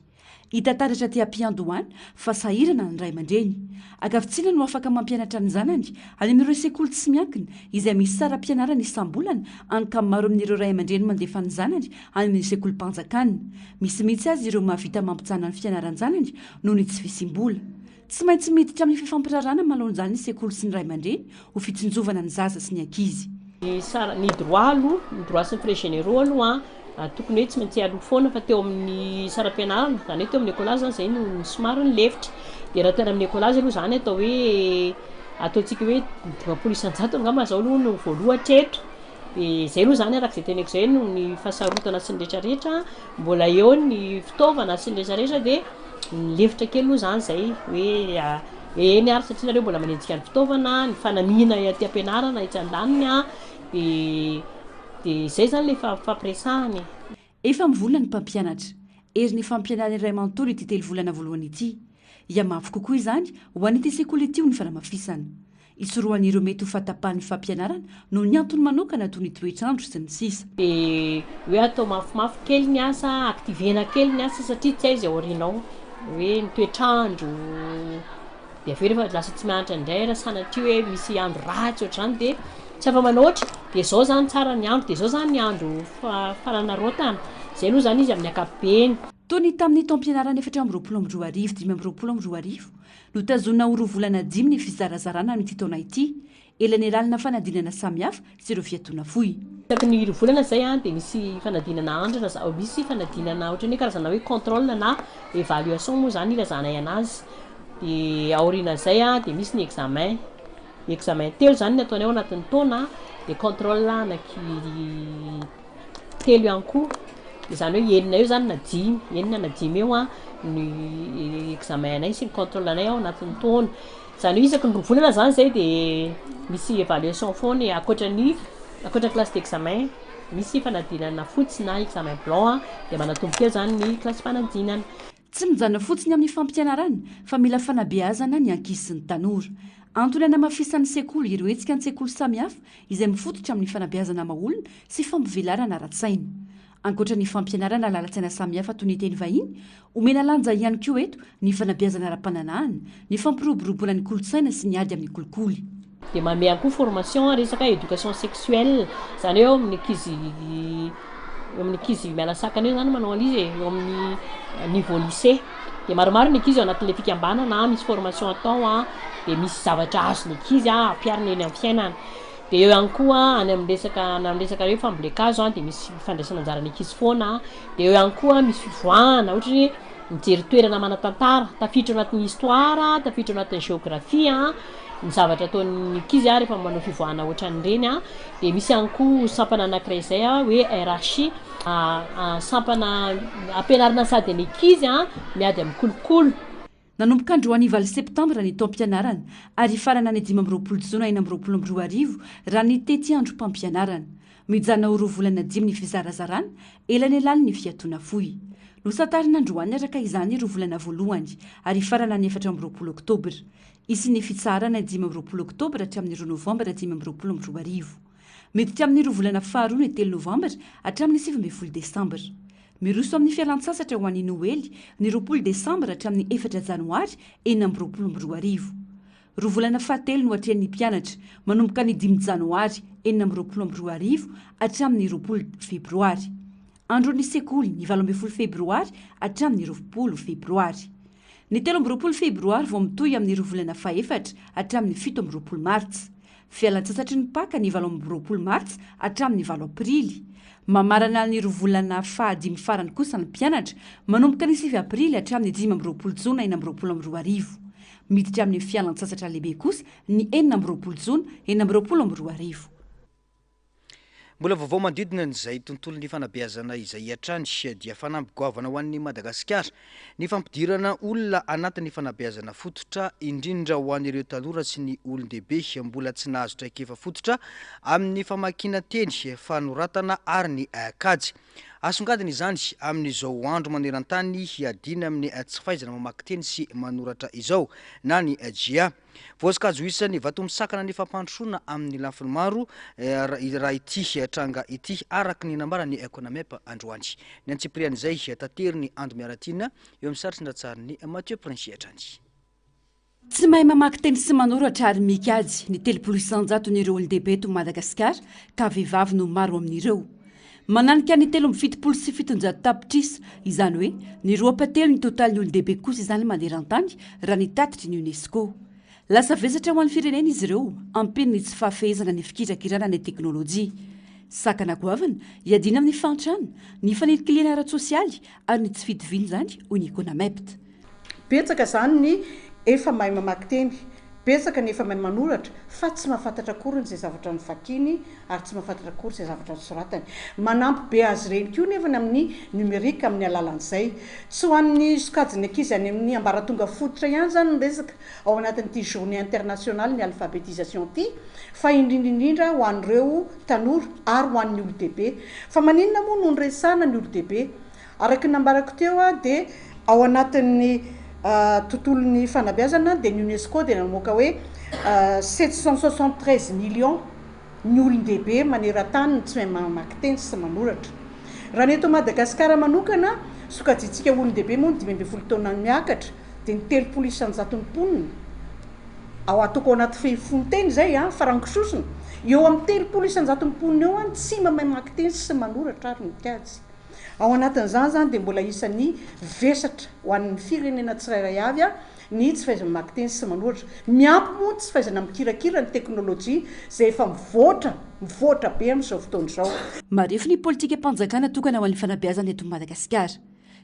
Hita taratra aty am-piandohana fa sahirana ny ray aman-dreny. Ankavitsiana no afaka mampianatra ny zanany any amin'ireo sekoly tsy miankina izay misy saram-pianarana isam-bolana ankamaroa amin'ireo ray aman-dreny mandefa ny zanany any amin'ny sekolim-panjakana. Misy mihitsy aza ireo mahavita mampijanona ny fianaran-janany noho ny tsy fisiam-bola. Tsy maintsy miditra amin'ny fifampiraharahana manoloana izany ny sekoly sy ny ray aman-dreny ho fitsinjovana ny zaza sy ny ankizy. Ny sara, ny droit aloha, ny droit sy ny frais généraux aloha an, tokony hoe tsy maintsy aloa foana fa teo amin'ny saram-pianarana, izany hoe teo amin'ny écolage izany izay no somary nilefitra. Dia raha tena amin'ny écolage aloha izany atao hoe, ataontsika hoe 50% angamba izao aloha no voaloa hatreto. Dia izay aloha izany araka izay teneniko izay noho ny fahasarotana sy ny rehetrarehetra, mbola eo ny fitaovana sy ny rehetrarehetra dia nilefitra kely aloha izany izay hoe eny ary satria nareo mbola manenjika ny fitaovana, ny fanamiana aty am-pianarana etsy andaniny an, dia dia izay izany ilay fifampiresahana e. Efa mivolona ny mpampianatra. Herin'ny fampianarana iray manontolo ity telovolana voalohany ity. Hihamafy kokoa izany ho an'ity sekoly ity hoy ny fanamafisana. Hisorohana ireo mety ho fahatapahan'ny fampianarana noho ny antony manokana toy ny toetr'andro sy ny sisa. Dia hoe atao mafimafy kely ny asa, activer-na kely ny asa satria tsy hay izay aoriana ao, hoe ny toetr'andro, dia avy eo rehefa lasa tsy mianatra indray raha sanatria hoe misy andro ratsy ohatr'izany dia tsy afa-manoatra, dia izao izany tsara ny andro, dia izao izany ny andro fanararaotana, izay aloha izany izy amin'ny ankapobeny. Toy ny tamin'ny taom-pianarana 2024 2025, notazonina ho roa volana dimy ny fizarazarana amin'ity taona ity, elanelanina fanadinana samihafa sy ireo fiatoana fohy. Isaky ny roa volana izay dia misy fanadinana andrana, misy fanadinana ohatran'ny hoe karazana hoe contrôle na évaluation moa izany ilazanay anazy. Dia aorianan'izay dia misy ny examen, examen telo izany ny ataonay ao anatin'ny taona dia contrôle anaky telo ihany koa, izany hoe enina eo izany na dimy, enina na dimy eo ny examen anay sy ny contrôle anay ao anatin'ny taona. Izany hoe isaky ny roa volana izany izay dia misy évaluation foana e, ankoatra ny ankoatra ny classe d'examen misy fanadinana fotsy na examen blanc dia manatombo kely izany ny kilasim-panadinana. Tsy mijanona fotsiny amin'ny fampianarana fa mila fanabeazana ny ankizy sy ny tanora. Antony hanamafisan'ny sekoly ireo hetsika an-tsekoly samihafa izay mifototra amin'ny fanabeazana maha-olona sy fampivelarana ara-tsaina. Ankoatra ny fampianarana lalan-tsaina samihafa toy ny teny vahiny, omena lanja ihany koa eto ny fanabeazana ara-pananahana, ny fampiroboroboana ny kolontsaina sy ny ady amin'ny kolikoly. Dia manome ihany koa formation resaka éducation sexuelle, izany hoe eo amin'ny ankizy eo amin'ny ankizy miala sakana eo izany manao an'izy e, eo amin'ny niveau lycée. Dia maromaro ny ankizy ao anatin'ilay fikambanana, misy formation atao an, dia misy zavatra azon'ny ankizy ampiharina eny amin'ny fiainana. Dia eo ihany koa any amin'ny resaka any amin'ny resaka hoe fambolen-kazo an, dia misy fandraisana anjaran'ny ankizy foana, dia eo ihany koa misy fivoahana ohatra hoe mijery toerana manan-tantara, tafiditra ao anatin'ny histoire, tafiditra ao anatin'ny géographie an, ny zavatra ataon'ny ankizy an rehefa manao fivoahana ohatran'ireny an, dia misy ihany koa sampana anankiray izay an hoe RH, sampana ampianarina sady ny ankizy an miady amin'ny kolikoly. Nanomboka androany valo septambra ny taom-pianarana ary hifarana ny 25 jona 2026 raha ny tetiandrom-pampianarana. Mijanona ho roa volana dimy ny fizarazarana, elanelan'ny fiatoana fohy. Nosantarina androany araka izany ireo volana voalohany ary hifarana ny 24 oktobra. Hisy ny fitsaharana ny 25 oktobra hatramin'ny 2 novambra 2025. Miditra amin'ny roa volana faharoa ny 3 novambra hatramin'ny 19 desambra. Miroso amin'ny fialantsasatra ho an'ny Noely ny 20 desambra hatramin'ny 4 janoary 2026. Roa volana fahatelo no atrehin'ny mpianatra, manomboka ny 5 janoary 2026 hatramin'ny 20 febroary. Andron'ny sekoly, ny 18 febroary hatramin'ny 20 febroary. Ny 23 febroary vao mitohy amin'ny roa volana fahefatra hatramin'ny 27 martsa. Fialantsasatry ny Paka ny 28 martsa hatramin'ny 8 aprily. Mamarana ny roa volana fahadimy farany kosa ny mpianatra, manomboka ny 9 aprily hatramin'ny 25 jona 2026. Miditra amin'ny fialantsasatra lehibe kosa ny 26 jona 2026. Mbola vaovao manodidina an'izay tontolon'ny fanabeazana izay hatrany dia fanamby goavana ho an'i Madagasikara ny fampidirana olona anatin'ny fanabeazana fototra, indrindra ho an'ireo tanora sy ny olon-dehibe mbola tsy nahazo traikefa fototra amin'ny famakiana teny, fanoratana ary ny kajy. Asongadina izany amin'izao andro maneran-tany hiadiana amin'ny tsy fahaizana mamaky teny sy manoratra izao na ny JA. Voasokajy ho isan'ny vato misakana ny fampandrosoana amin'ny lafiny maro raha ity tranga ity, araka ny nambaran'ny Conamep androany. Ny antsipirian'izay, taterin'i Ando Miaratiana eo amin'ny sary sy ny ratsarin'i Mathieu Princi hatrany. Tsy mahay mamaky teny sy manoratra ary mikajy ny 30 isan-jaton'ireo olon-dehibe eto Madagasikara ka vehivavy no maro amin'ireo. Mananika ny 773 tapitrisa, izany hoe ny roa ampahatelon'ny totalin'ny olon-dehibe kosa izany maneran-tany raha ny tatitry ny Unesco. Lasa vesatra ho an'ny firenena izy ireo, ampian'ny tsy fahafehezana ny fikirakirana ny teknolojia. Sakana goavana hiadiana amin'ny fahantrana, ny fanilikilihana ara-tsosialy ary ny tsy fitoviana izany, hoy ny Conamept. Betsaka izany ny efa mahay mamaky teny, betsaka ny efa mahay manoratra fa tsy mahafantatra akory izay zavatra novakiany ary tsy mahafantatra akory izay zavatra nosoratany. Manampy be azy ireny koa nefa ny amin'ny numérique amin'ny alalan'izay. Tsy ho an'ny sokajin'ny ankizy any amin'ny ambaratonga fototra ihany izany ny resaka ao anatin'ity journée internationale ny alphabétisation ity fa indrindra indrindra ho an'ireo tanora ary ho an'ny olon-dehibe. Fa maninona moa no niresahana ny olon-dehibe? Araka ny nambarako teo dia ao anatin'ny tontolon'ny fanabeazana dia ny Unesco dia namoaka hoe 773 millions ny olon-dehibe maneran-tany no tsy mahay mamaky teny sy manoratra. Raha ny eto Madagasikara manokana, sokajintsika olon-dehibe moa ny 15 taona miakatra dia ny 30 isan-jaton'ny mponina, ao ataoko ao anaty fehifonon-teny izay an, farango sosona, eo amin'ny 30 isan-jaton'ny mponina eo tsy mahay mamaky teny sy manoratra ary mikajy. Ao anatin'izany izany dia mbola isan'ny vesatra ho an'ny firenena tsirairay avy ny tsy fahaiza-mamaky teny sy manoratra. Miampy moa ny tsy fahaizana mikirakira ny teknolojia izay efa mivoatra, mivoatra be amin'izao fotoana izao. Marefo ny politikam-panjakana tokana ho an'ny fanabeazana eto Madagasikara.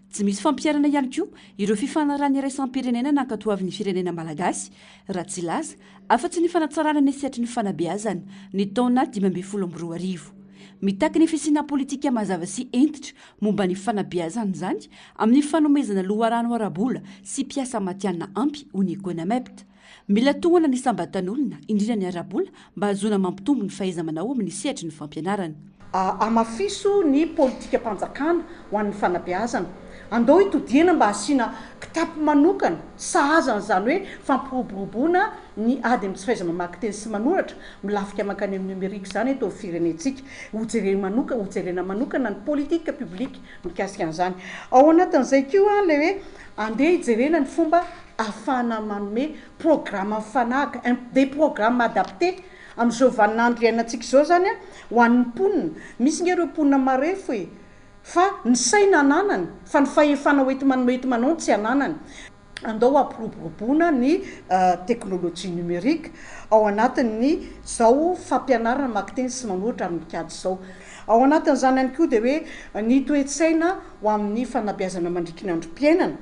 Tsy misy fampiharana ihany koa ireo fifanarahana iraisam-pirenena nankatoavin'ny firenena malagasy, raha tsy hilaza afa-tsy ny fanatsarana ny sehatry ny fanabeazana, ny taona 2015. Mitaky ny fisiana politika mazava sy hentitra momba ny fanabeazana izany amin'ny fanomezana loharano ara-bola sy mpiasa matihanina ampy, hoy ny Conamept. Mila tohana ny isam-batan'olona, indrindra ny ara-bola, mba hahazoana mampitombo ny fahaiza-manao amin'ny sehatry ny fampianarana. Hamafiso ny politikam-panjakana ho an'ny fanabeazana. Andao hitodihana mba hasiana kitapo manokana sahaza an'izany hoe fampiroboroboana ny ady amin'ny tsy fahaiza-mamaky teny sy manoratra, milafika mankany amin'ny numérique izany eto amin'ny firenentsika. Hojerena manoka, hojerena manokana ny politique publique mikasika an'izany. Ao anatin'izay koa ilay hoe andeha hijerena ny fomba ahafahana manome programa mifanahaka, un, des programmes adaptés amin'izao vaninandro iainantsika izao izany ho an'ny mponina. Misy nge ireo mponina marefo e! Fa ny saina ananany, fa ny fahefana hoenti-manome hoenti-manao no tsy ananany. Andao hampiroboroboana ny teknolojia numérique ao anatin'ny izao fampianarana mamaky teny sy manoratra ary mikajy izao. Ao anatin'izany ihany koa dia hoe ny toe-tsaina ho amin'ny fanabeazana mandritry ny androm-piainana,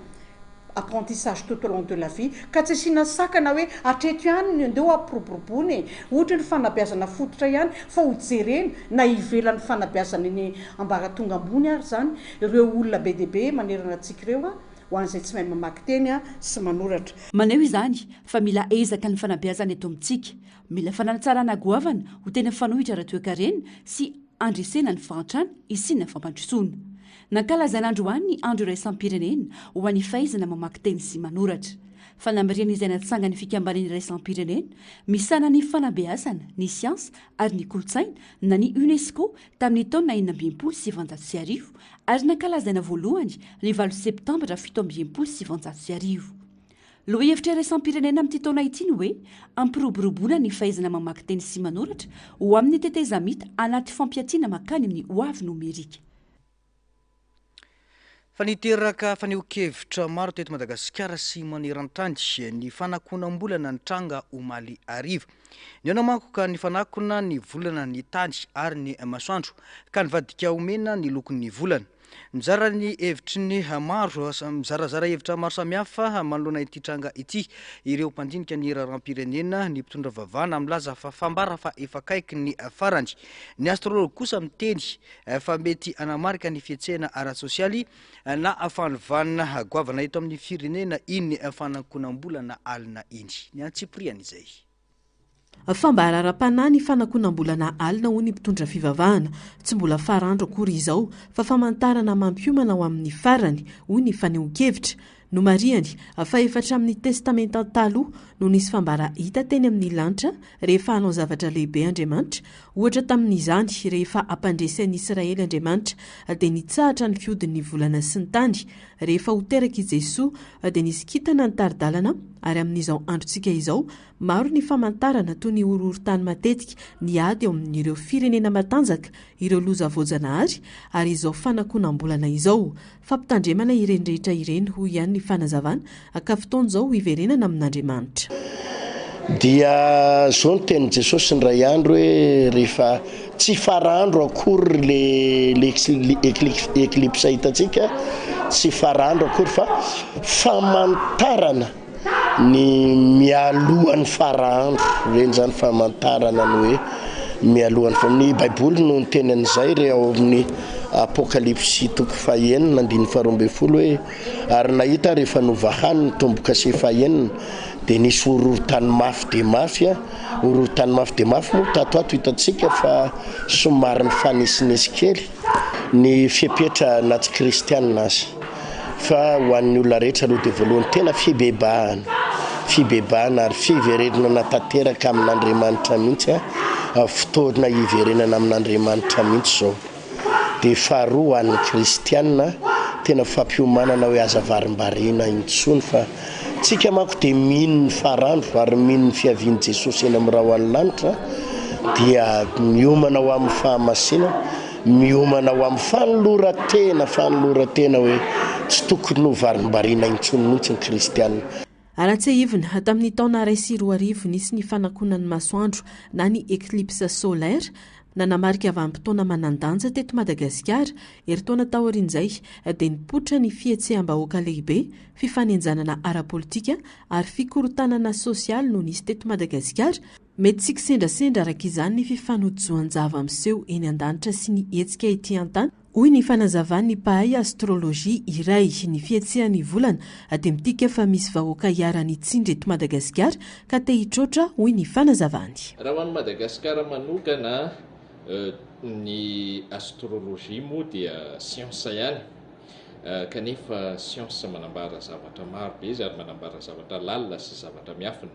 apprentissage tout au long de la vie, ka tsy asiana sakana hoe hatreto ihany ny andeha ho hampiroboroboana e! Ohatra ny fanabeazana fototra ihany fa ho jerena na ivelan'ny fanabeazana eny ambaratonga ambony ary izany ireo olona be dia be manerana antsika ireo ho an'izay tsy mahay mamaky teny sy manoratra. Maneho izany fa mila ezaka ny fanabeazana eto amintsika. Mila fanatsarana goavana ho tena fanohitra ara-toekarena sy handresena ny fahantrana hisiana fampandrosoana. Nankalazaina androany ny Andro iraisam-pirenena ho an'ny fahaizana mamaky teny sy manoratra. Fanamarihana izay natsangan'ny Fikambanana iraisam-pirenena misahana ny fanabeazana, ny siansa ary ny kolontsaina na ny Unesco tamin'ny taona 1966 ary nankalazaina voalohany ny valo septambra 1967. Lohahevitra iraisam-pirenena amin'ity taona ity ny hoe Hampiroboroboana ny fahaizana mamaky teny sy manoratra ho amin'ny tetezamita anaty fampiatiana mankany amin'ny hoavy nomerika. Fa niteraka fanehoan-kevitra maro teto Madagasikara sy maneran-tany ny fanakonam-bolana nitranga omaly hariva. Nihaona manko ka nifanakona ny volana, ny tany ary ny masoandro ka nivadika ho mena ny lokon'ny volana. Mizara ny hevitry ny maro, mizarazara hevitra maro samihafa manoloana ity tranga ity ireo mpandinika ny raharaham-pirenena, ny mpitondra vavahana milaza fa fambara fa efa akaiky ny farany. Ny astrologue kosa miteny fa mety hanamarika ny fihetsehana ara-tsosialy na fanovana goavana eto amin'ny firenena iny fanankonam-bolana alina iny. Ny antsipiriany izay. Fambara ara-panahy ny fanakonam-bolana alina hoy ny mpitondra fivavahana. Tsy mbola farandro akory izao fa famantarana mampiomana ho amin'ny farany, hoy ny fanehoan-kevitra. Nomarihany fa efa hatramin'ny Testamenta Taloha no nisy fambara hita teny amin'ny lanitra rehefa hanao zavatra lehibe Andriamanitra. Ohatra tamin'izany, rehefa hampandresy an'i Israely Andriamanitra, dia nitsahatra ny fihodin'ny volana sy ny tany. Rehefa ho teraka i Jesoa, dia nisy kintana nitari-dalana, ary amin'izao androntsika izao, Maro ny famantarana toy ny horohorontany matetika, ny ady eo amin'ireo firenena matanjaka, ireo loza voajanahary ary izao fanakonam-bolana izao. Fampitandremana ireny rehetra ireny, hoy ihany ny fanazavana, ka fotoana izao hiverenana amin'Andriamanitra. Dia zao ny tenin'i Jesosy indray andro hoe rehefa tsy farandro akory le le eclipse hitantsika, tsy farandro akory fa famantarana. Ny mialohan'ny fara andro, ireny izany famantarana ny hoe mialohan'ny fa, ny baiboly no niteny an'izay re ao amin'ny apokalypsy toko fahenina andininy faharoa ambin'ny folo hoe ary nahita aho rehefa novahany ny tombo-kase fahenina dia nisy horohorontany mafy dia mafy an, horohorontany mafy dia mafy moa tato ato hitantsika fa somary nifanesinesy kely ny fepetra na tsy kristianina aza. Fa ho an'ny olona rehetra aloha dia voalohany tena fibebahana, fibebahana ary fiverenana tanteraka amin'Andriamanitra mihitsy an, fotoana hiverenana amin'Andriamanitra mihitsy izao. Dia faharoa ho an'ny kristiana, tena fampiomanana hoe aza varimbariana intsony fa tsika manko dia mino ny farandro ary mino ny fiavian'i Jesosy eny amin'ny rahon'ny lanitra dia miomana ho amin'ny fahamasinana. Miomana ho amin'ny fanoloran-tena, fanoloran-tena hoe tsy tokony ho varimbariana intsony mihitsy ny kristiana. Raha tsiahivina, tamin'ny taona 2001 nisy ny fanakonan'ny masoandro na ny eclipse solaire, nanamarika vanim-potoana manan-danja teto Madagasikara. Herintaona taorian'izay dia nipoitra ny fihetseham-bahoaka lehibe, fifanenjanana ara-politika ary fikorontanana sosialy no nisy teto Madagasikara, Mety tsy kisendrasendra araka izany ny fifanojoan-java-miseho eny an-danitra sy ny hetsika ety an-tany, hoy ny fanazavan'ny mpahay astrologie iray. Ny fihetsehan'ny volana dia midika fa misy vahoaka iharan'ny tsindry eto Madagasikara ka te hitroatra, hoy ny fanazavany. Raha ho an'i Madagasikara manokana, ny astrologie moa dia siansa ihany, kanefa siansa manambara zavatra maro be izy ary manambara zavatra lalina sy zavatra miafina.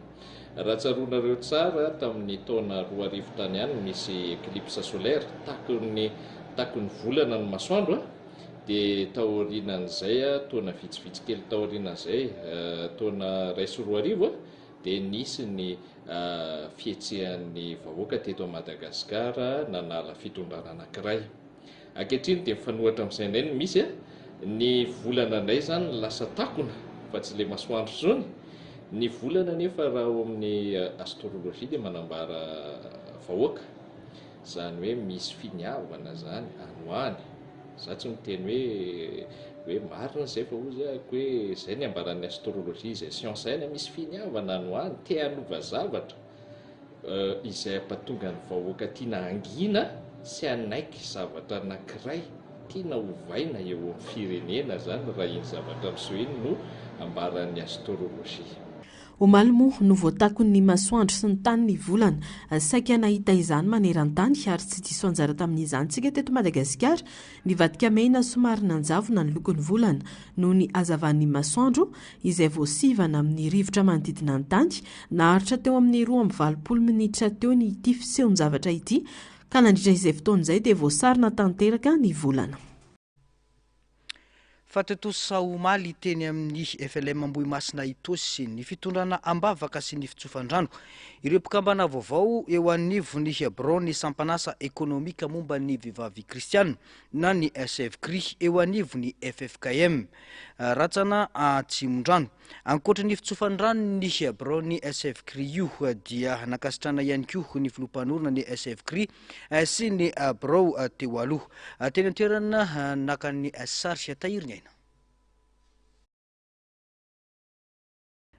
Raha tsaroanareo tsara, tamin'ny taona 2000 tany any nisy eclipse solaire, takon'ny takon'ny volana ny masoandro, dia taorianan'izay, taona vitsivitsy kely taorianan'izay, taona 2001, dia nisy ny fihetsehan'ny vahoaka teto Madagasikara nanala fitondrana anankiray. Ankehitriny dia mifanohitra amin'izay indray no misy a! Ny volana indray izany no lasa takona fa tsy ilay masoandro intsony. Ny volana anefa raha ao amin'ny astrologie dia manambara vahoaka, izany hoe misy finiavana izany any ho any. Izaho tsy miteny hoe hoe marina izay fa hozy ahako hoe izay ny ambaran'ny astrologie izay siansa ihany, misy finiavana any ho any, te hanova zavatra. izay hampatonga ny vahoaka tiana hangina sy hanaiky zavatra anankiray tiana hovaina eo amin'ny firenena izany raha iny zavatra miseho iny no ambaran'ny astrologie. Omaly moa no voatakon'ny masoandro sy ny tany ny volana. Saika nahita izany maneran-tany ary tsy diso anjara tamin'izany tsika teto Madagasikara. Nivadika mena somary nanjavona ny lokon'ny volana noho ny hazavan'ny masoandro izay voasivana amin'ny rivotra manodidina ny tany. Naharitra teo amin'ny 82 minitra teo ny ity fisehon-javatra ity ka nandritra izay fotoana izay dia voasarona tanteraka ny volana. Fa tontosa omaly teny amin'ny FLM Ambohimasina Itaosy ny fitondrana am-bavaka sy ny fitsofan-drano ireo mpikambana vaovao eo anivon'ny biraon'ny sampan'asa ekonomika momba ny vehivavy kristiana na ny SFCRI eo anivon'ny ffkm Ratsana Atsimondrano. Ankoatra ny fitsofan-drano ny biraon'ny SFCRI io dia nankasitrahana ihany koa ny filoha mpanorina ny SFCRI sy ny birao teo aloha. Teny an-toerana naka ny sary tahiry ny aina.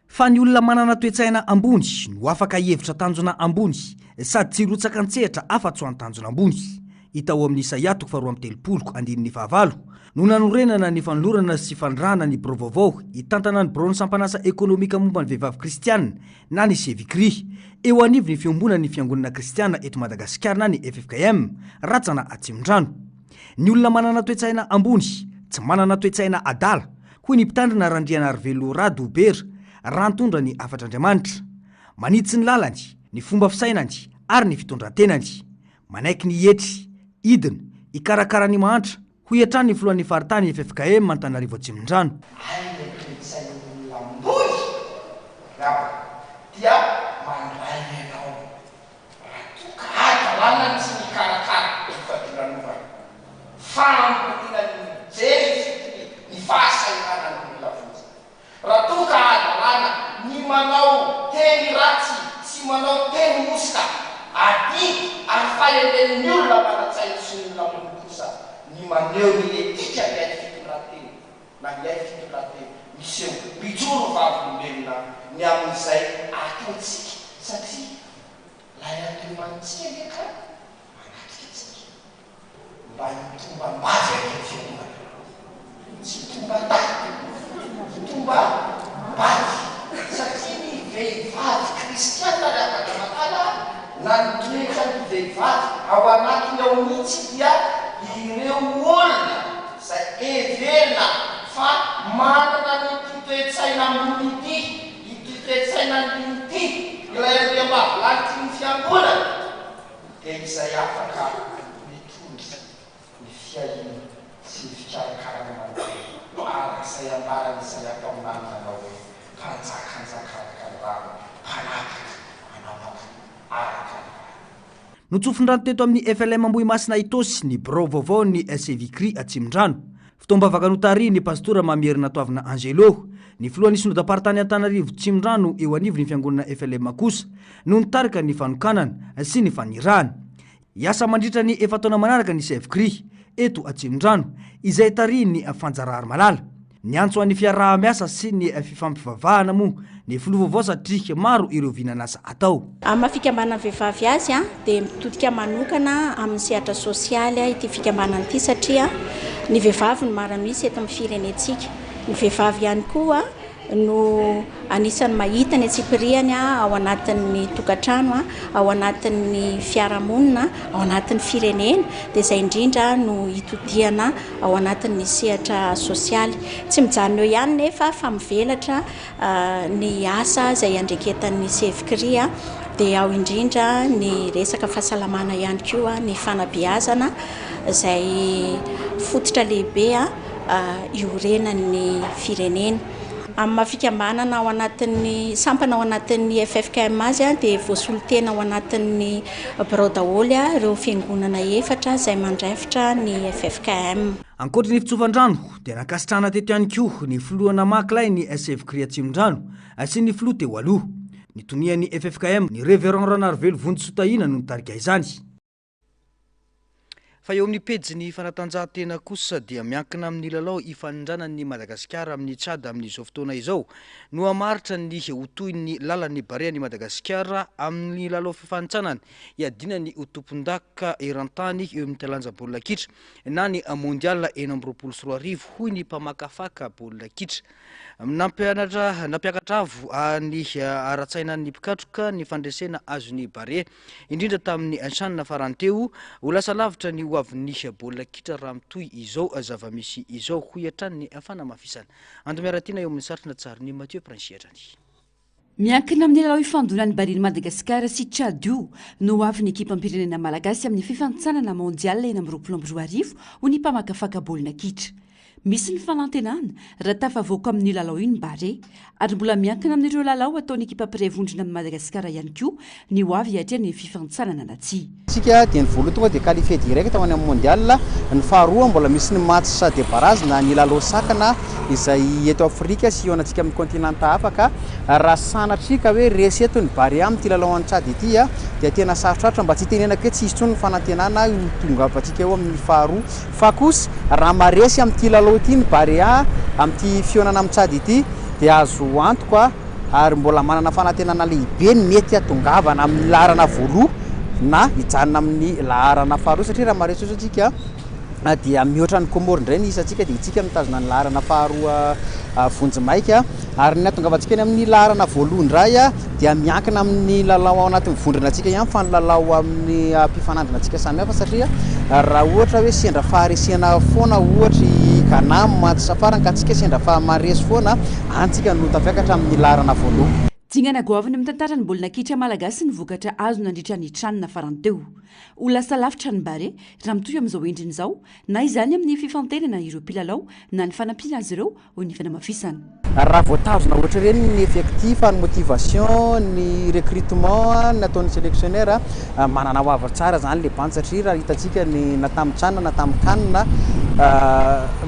Fa ny olona manana toe-tsaina ambony no afaka hihevitra tanjona ambony sady tsy hirotsaka an-tsehatra afa-tsy ho an-tanjona ambony. Hita ao amin'ny Isaia toko faharoa 32 andininy fahavalo no nanorenana ny fanolorana sy fanirahana ny birao vaovao hitantana ny biraon'ny sampan'asa ekonomika momba ny vehivavy kristiana na ny Sevicri, eo anivon'ny Fiombonan'ny Fiangonana Kristiana eto Madagasikara na ny ffkm, Ratsana Atsimondrano. Ny olona manana toe-tsaina ambony, tsy manana toe-tsaina adala, hoy ny Mpitandrina Randrianarivelo Rado Bera, raha nitondra ny hafatr'Andriamanitra. Manitsy ny lalany, ny fomba fisainany ary ny fitondran-tenany. Manaiky ny hietry, hidina, hikarakara ny mahantra, hoy hatrany ny filohan'ny faritany ffkm Antananarivo Atsimondrano. Ary ilay toe-tsain'ny olona ambony angamba dia mandray ianao raha toa ka hadalana ny tsy mikarakara ny fadiranovana, fahamboniana ny mijery ifotony ny fahasahiranan'ny olona fotsiny. Raha toa ka hadalana ny manao teny ratsy sy manao teny hosoka, adidy ary fahendren'ny olona manan-tsaina sy ny olona ambony kosa ny maneho ny etika ny hay fitondran-tena na ny hay fitondran-tena miseho mijoro vavolombelona ny amin'izay ataontsika satria ilay Andriamanitsika anie ka manatrika antsika. Mba hitombam-bavy aty am-piangonana. Tsy hitomban-dahy, hitombam-bavy. Satria ny vehivavy kristiana ry havana malala na ny toetran'ny vehivavy ao anatiny ao mihitsy dia ireo olona izay heverina fa manana an'ity toe-tsaina ambony ity, ity toe-tsaina ambony ity, ilay andriambavilanitry ny fiangonana. dia izay afaka mitondra ny fiahiana sy ny fikarakarana manontolo araka izay ambaran'i Isaia mpaminany manao hoe, Mpanjaka hanjaka araka ny rariny, mpanapaka hanapaka araka ny rariny. Notsofin-drano teto amin'ny FLM Ambohimasina Itaosy ny birao vaovaon'ny Sevicri Atsimondrano. Fotoam-bavaka notarihin'ny Pastora Mamiherinatoavina Angelo. Ny filohan'ny Synodam-paritany Antananarivo Tsimondrano eo anivon'ny fiangonana FLM kosa no nitarika ny fanokanana sy ny fanirahana. Hiasa mandritra ny efa-taona manaraka ny Sevcri eto Atsimondrano izay tarihin'ny Fanja Raharimalala. Niantso an'ny fiaraha-miasa sy ny fifampivavahana moa ny filoha vaovao satria maro ireo vinan'asa atao. Amin'ny maha fikambanan'ny vehivavy azy dia mitodika manokana amin'ny sehatra sosialy ity fikambanana ity satria ny vehivavy no maro an'isa eto amin'ny firenentsika. Ny vehivavy ihany koa no anisan'ny mahita ny antsipiriany ao anatin'ny tokantrano, ao anatin'ny fiarahamonina, ao anatin'ny firenena dia izay indrindra no itodihana ao anatin'ny sehatra sosialy. Tsy mijanona eo ihany nefa fa mivelatra ny asa izay iandreketan'ny Sevcri dia ao indrindra ny resaka fahasalamana ihany koa ny fanabeazana izay fototra lehibe iorenan'ny firenena. Amin'ny maha fikambanana ao anatin'ny sampana ao anatin'ny ffkm azy dia voasolo tena ao anatin'ny birao daholo ireo fiangonana efatra izay mandrafitra ny ffkm. Ankoatry ny fitsofan-drano dia nankasitrahana teto ihany koa ny filoha namaky lay ny SFCRI Atsimondrano sy ny filoha teo aloha. Ny tonian'ny ffkm, ny Révérend Ranarivelo Vonjy Sotahiana no nitarika izany. Fa eo amin'ny pejin'ny fanatanjahantena kosa dia miankina amin'ny lalao ifanindranan'i Madagasikara amin'i Tchad amin'izao fotoana izao no hamaritra ny ho tohin'ny lalan'ny Barean'i Madagasikara amin'ny lalao fifanintsanana hiadiana ny ho tompondaka eran-tany eo amin'ny taranja baolina kitra na ny Mondial 2026 hoy ny mpamakafaka baolina kitra. Nampianatra, nampiakatra avo ny ara-tsainan'ny mpikatroka ny fandresena azon'ny Barea, indrindra tamin'ny Chan farany teo. Ho lasa lavitra ny hoavin'ny baolina kitra raha mitohy izao zava-misy izao, hoy hatrany ny fanamafisana. Antomiaratiana eo amin'ny satrina tsarin'i Mathieu Princi hatrany. Miankina amin'ny lalao ifandonan'ny Barean'i Madagasikara sy Tchad io no ho avin'ny ekipam-pirenena malagasy amin'ny fifanintsanana Mondial 2026 ho ny mpamakafaka baolina kitra. Misy ny fanantenana raha tafavoaka amin'io lalao io ny Barea. Ary mbola miankina amin'ireo lalao ataon'ny ekipa mpiray vondrona amin'i Madagasikara ihany koa ny ho avy hiatrehana ny fifanintsanana na tsia. Tsika dia ny voalohany tonga dia qualifié direct ho any amin'ny mondial, ny faharoa mbola misy ny match de barrage na ny lalao sakana izay eto Afrika sy hihaonantsika amin'ny continent hafa ka raha sanatria ka hoe resy eto ny Barea amin'ity lalao any Tchad ity dia tena sarotrarotra mba tsy hitenenako hoe tsy hisy intsony ny fanantenana ho tongavantsika eo amin'ny faharoa fa kosa raha maresy amin'ity lalao ity ny Barea amin'ity fihaonana amin'i Tchad ity dia azo antoka ary mbola manana fanantenana lehibe ny mety hahatongavana amin'ny laharana voaloha na hijanona amin'ny laharana faharoa satria raha maresy osa tsika dia mihoatra ny Comores indray ny isantsika dia itsika mitazona ny laharana faharoa vonjimaika ary ny hahatongavantsika eny amin'ny laharana voaloha indray dia miankina amin'ny lalao ao anatin'ny vondrona antsika ihany fa ny lalao amin'ny mpifanandrina antsika samy hafa satria raha ohatra hoe sendra faharesena foana ohatra i Ghana amin'ny match farany ka antsika sendra fa maresy foana Any tsika no tafiakatra amin'ny laharana voaloha. Dingana goavana amin'ny tantaran'ny baolina kitra malagasy ny vokatra azo nandritra ny Chan farany teo. Ho lasa lavitra ny Barea raha mitohy amin'izao endriny izao, na izany amin'ny fifantenana ireo mpilalao na ny fanampiana azy ireo, hoy ny fanamafisana. Raha voatazona ohatr'ireny ny effectif, ny motivation, ny recrutement nataon'ny selectionneur, Manana ho avy tsara zany le bandy satria raha hitantsika ny na tamin'ny can na tamin'ny can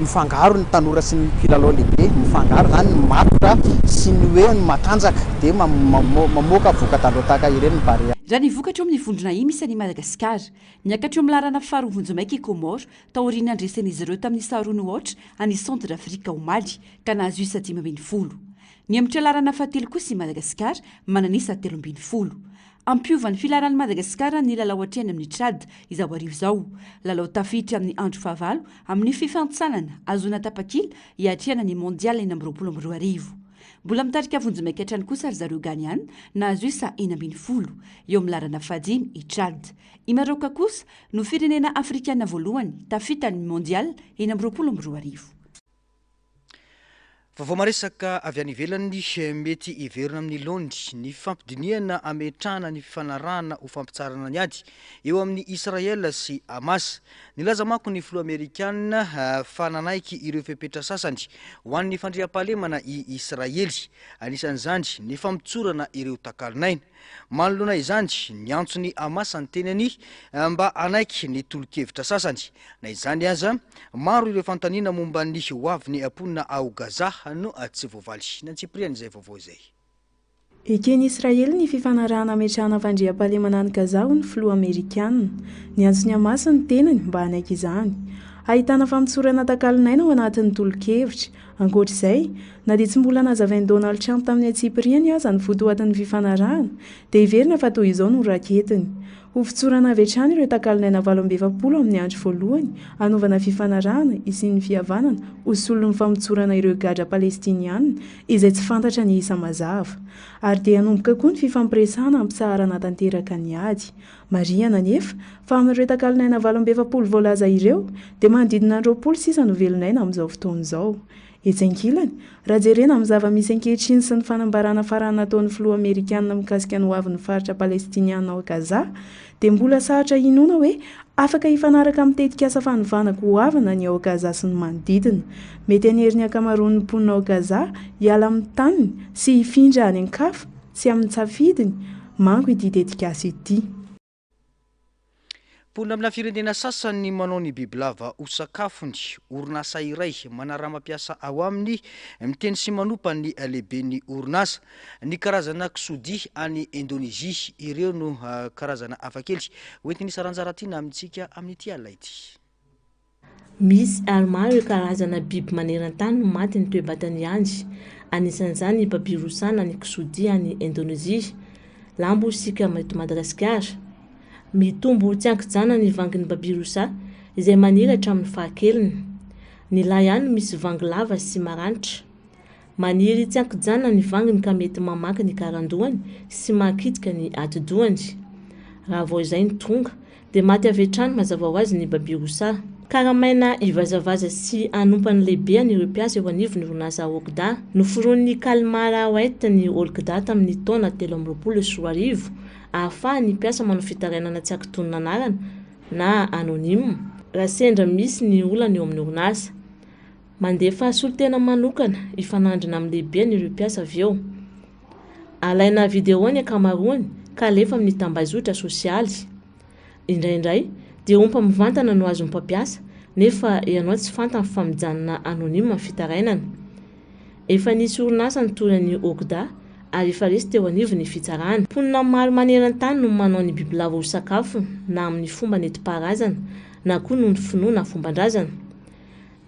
mifangaro ny tanora sy ny mpilalao lehibe, mifangaro zany ny matotra sy ny hoe ny matanjaka dia mamoaka voka-dalao tahaka ireny ny Barea. Raha ny vokatra eo amin'ny vondrona I misy an'i Madagasikara, niakatra eo amin'ny laharana faharoa vonjimaika i Comores taorian'ny nandresen'izy ireo tamin'ny isa roa no aotra an'i Centrafrique omaly ka nahazo isa 15. Nihemotra laharana fahatelo kosa i Madagasikara manana isa 13. Hampiova ny filaharan'i Madagasikara ny lalao hatrehany amin'i Tchad izao hariva izao. Lalao tafiditra amin'ny andro fahavalo amin'ny fifantsanana ahazoana tapakila hiatrehana ny Mondial 2026. Mbola mitarika vonjimaika hatrany kosa ry zareo Ghaneana nahazo isa 16. Eo amin'ny laharana fahadimy i Tchad. I Maraoka kosa no firenena afrikana voalohany tafita ny Mondial 2026. Vaovao maresaka avy any ivelany, mety hiverina amin'ny laoniny ny fifampidinihana hametrahana ny fifanarahana ho fampitsaharana ny ady eo amin'i Israel sy Hamas. Nilaza manko ny filoha amerikana fa nanaiky ireo fepetra sasany ho an'ny fandriampahalemana i Israely, anisan'izany ny famotsorana ireo takalon'aina. Manoloana izany, niantso ny Hamas ny tenany mba hanaiky ny tolo-kevitra sasany. Na izany aza, maro ireo fanontaniana momba ny hoavin'ny mponina ao Gaza no tsy voavaly. Ny antsipiriany izay vaovao izay. Eken'i Israely ny fifanarahana hametrahana fandriampahalemana any Gaza, hoy ny filoha amerikana. Niantso ny Hamas ny tenany mba hanaiky izany. Ahitana famotsorana takalon'aina ao anatin'ny tolo-kevitra. Ankoatra izay, na dia tsy mbola nazavain'i Donald Trump tamin'ny antsipiriany aza ny votoatin'ny fifanarahana, dia heverina fa toy izao no raketiny, Hovotsorana avy hatrany ireo takalon'aina 48 amin'ny andro voalohany hanaovana fifanarahana hisian'ny fihavanana ho solon'ny famotsorana ireo gadra Palestiniana izay tsy fantatra ny isa mazava. Ary dia hanomboka koa ny fifampiresahana hampitsaharana tanteraka ny ady. Marihana anefa fa amin'ireo takalon'aina 48 voalaza ireo dia manodidina ny 20 sisa no velon'aina amin'izao fotoana izao. Etsy ankilany, raha jerena amin'ny zava-misy ankehitriny sy ny fanambarana farany nataon'ny filoha amerikana mikasika ny hoavin'ny faritra palestiniana ao Gaza, dia mbola sarotra inoana hoe afaka hifanaraka amin'ny tetikasa fanovana goavana ny ao Gaza sy ny manodidina. Mety hanery ny ankamaroan'ny mponina ao Gaza hiala amin'ny taniny sy hifindra any an-kafa tsy amin'ny safidiny manko ity tetikasa ity. Mponina amina firenena sasany ny manao ny bibilava ho sakafony. Orinasa iray manarama mpiasa ao aminy miteny sy manopa ny lehiben'ny orinasa. Ny karazana kisodia any Indonezia, ireo no karazana hafakely hoentin'i Saranja Ratiana amintsika amin'ity alina ity. Misy ary maro ireo karazana biby maneran-tany no maty ny toe-batany ihany, anisan'izany ny babirosa na ny kisodia any Indonezia, lambo isika eto Madagasikara. Mitombo tsy an-kijana ny vangin'ny babirosa izay maniry hatramin'ny fahakeliny. Ny lahy ihany no misy vangy lava sy maranitra. Maniry tsy an-kijanona ny vanginy ka mety mamaky ny karandohany sy mahakitika ny atidohany. Raha vao izay no tonga, dia maty avy hatrany mazava ho azy ny babirosa. Karamaina hivazavaza sy hanompa ny lehibehany ireo mpiasa eo anivon'ny orinasa Okda. Noforonin'i Kalmar White ny Olkda tamin'ny taona 2023 ahafahan'ny mpiasa manao fitarainana tsy ankitonona anarana na anonyme raha sendra misy ny olana eo amin'ny orinasa. Mandefa solontena manokana hifanandrina amin'ny lehibeny ireo mpiasa avy eo. Alaina video ny ankamaroany ka alefa amin'ny tambazotra sosialy. Indraindray dia ompa mivantana no azon'ny mpampiasa nefa ianao tsy fantany fa mijanona anonyme ny fitarainana. Efa nisy orinasa nitory an'i Okda ary efa resy teo anivon'ny fitsarana. Mponina maro maneran-tany no manao ny bibilava ho sakafo na amin'ny fomba nentim-paharazana na koa noho ny finoana fomban-drazana.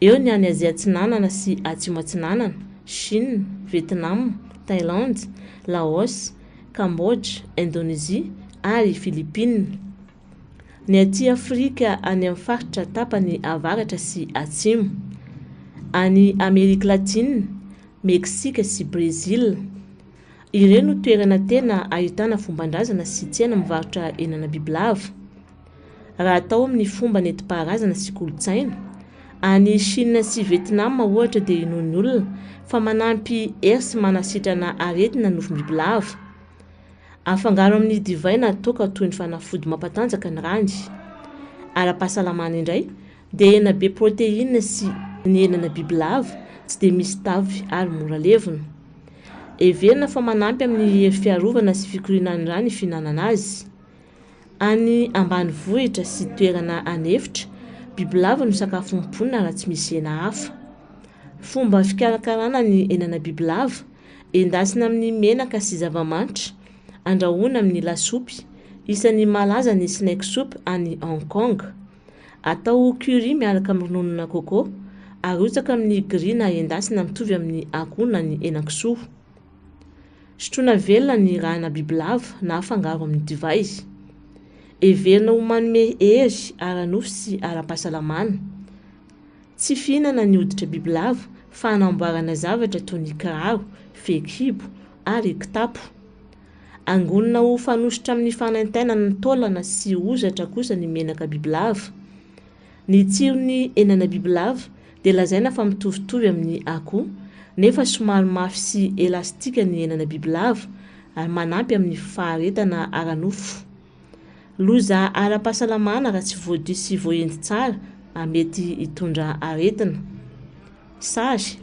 Eo ny any Azia Atsinanana sy Atsimo Atsinanana, Chine, Vietnam, Thailand, Laos, Cambodge, Indonesia ary Philippines. Ny aty Afrika any amin'ny faritra tapany avaratra sy atsimo. Any Amerika Latina, Meksika sy Brezila. Ireo no toerana tena ahitana fomban-drazana sy tsena mivarotra henana bibilava. Raha atao amin'ny fomba nentim-paharazana sy kolontsaina. Any Chine sy Vietnam ohatra dia inoan'ny olona fa manampy hery sy manasitrana aretina ny nofom-bibilava. Afangaro amin'ny divay na toaka toy ny fanafody mampatanjaka ny rany. Ara-pahasalamana indray dia hena be protéine sy ny henana bibilava tsy dia misy tavy ary mora levona. Heverina fa manampy amin'ny hery fiarovana sy fikorianan'ny ra ny fihinanana azy. Any ambanivohitra sy toerana an'efitra, bibilava no sakafon'ny mponina raha tsy misy hena hafa. Fomba fikarakarana ny henana bibilava, endasina amin'ny menaka sy zava-manitra, andrahoina amin'ny lasopy, isan'ny malaza ny snake soup any Hong Kong. Atao curry miaraka amin'ny rononona coco, arotsaka amin'ny grille na endasina mitovy amin'ny akoho na ny henan-kisoa. Sotroina velona ny rana bibilava na afangaro amin'ny divay. Heverina ho manome hery ara-nofo sy ara-pahasalamana. Tsy fihinana ny hoditra bibilava fa anamboarana zavatra toy ny kiraro, fehikibo ary kitapo. Angonina ho fanosotra amin'ny fanaintainana ny taolana sy hozatra kosa ny menaka bibilava. Ny tsiron'ny henana bibilava dia lazaina fa mitovitovy amin'ny akoho, nefa somary mafy sy elastika ny henana bibilava ary manampy amin'ny faharetana ara-nofo. Loza ara-pahasalamana raha tsy voadio sy voahendy tsara ary mety hitondra aretina. Sary.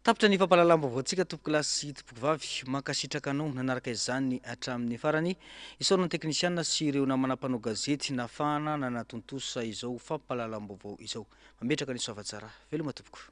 Tapitra ny fampahalalam-baovaontsika tompokolahy sy tompokovavy. Mankasitraka anao nanaraka izany hatramin'ny farany. Isaorana ny teknisiana sy ireo namana mpanao gazety nahafahana nanatontosa izao fampahalalam-baovao izao. Mametraka ny soavatsara. Veloma tompoko.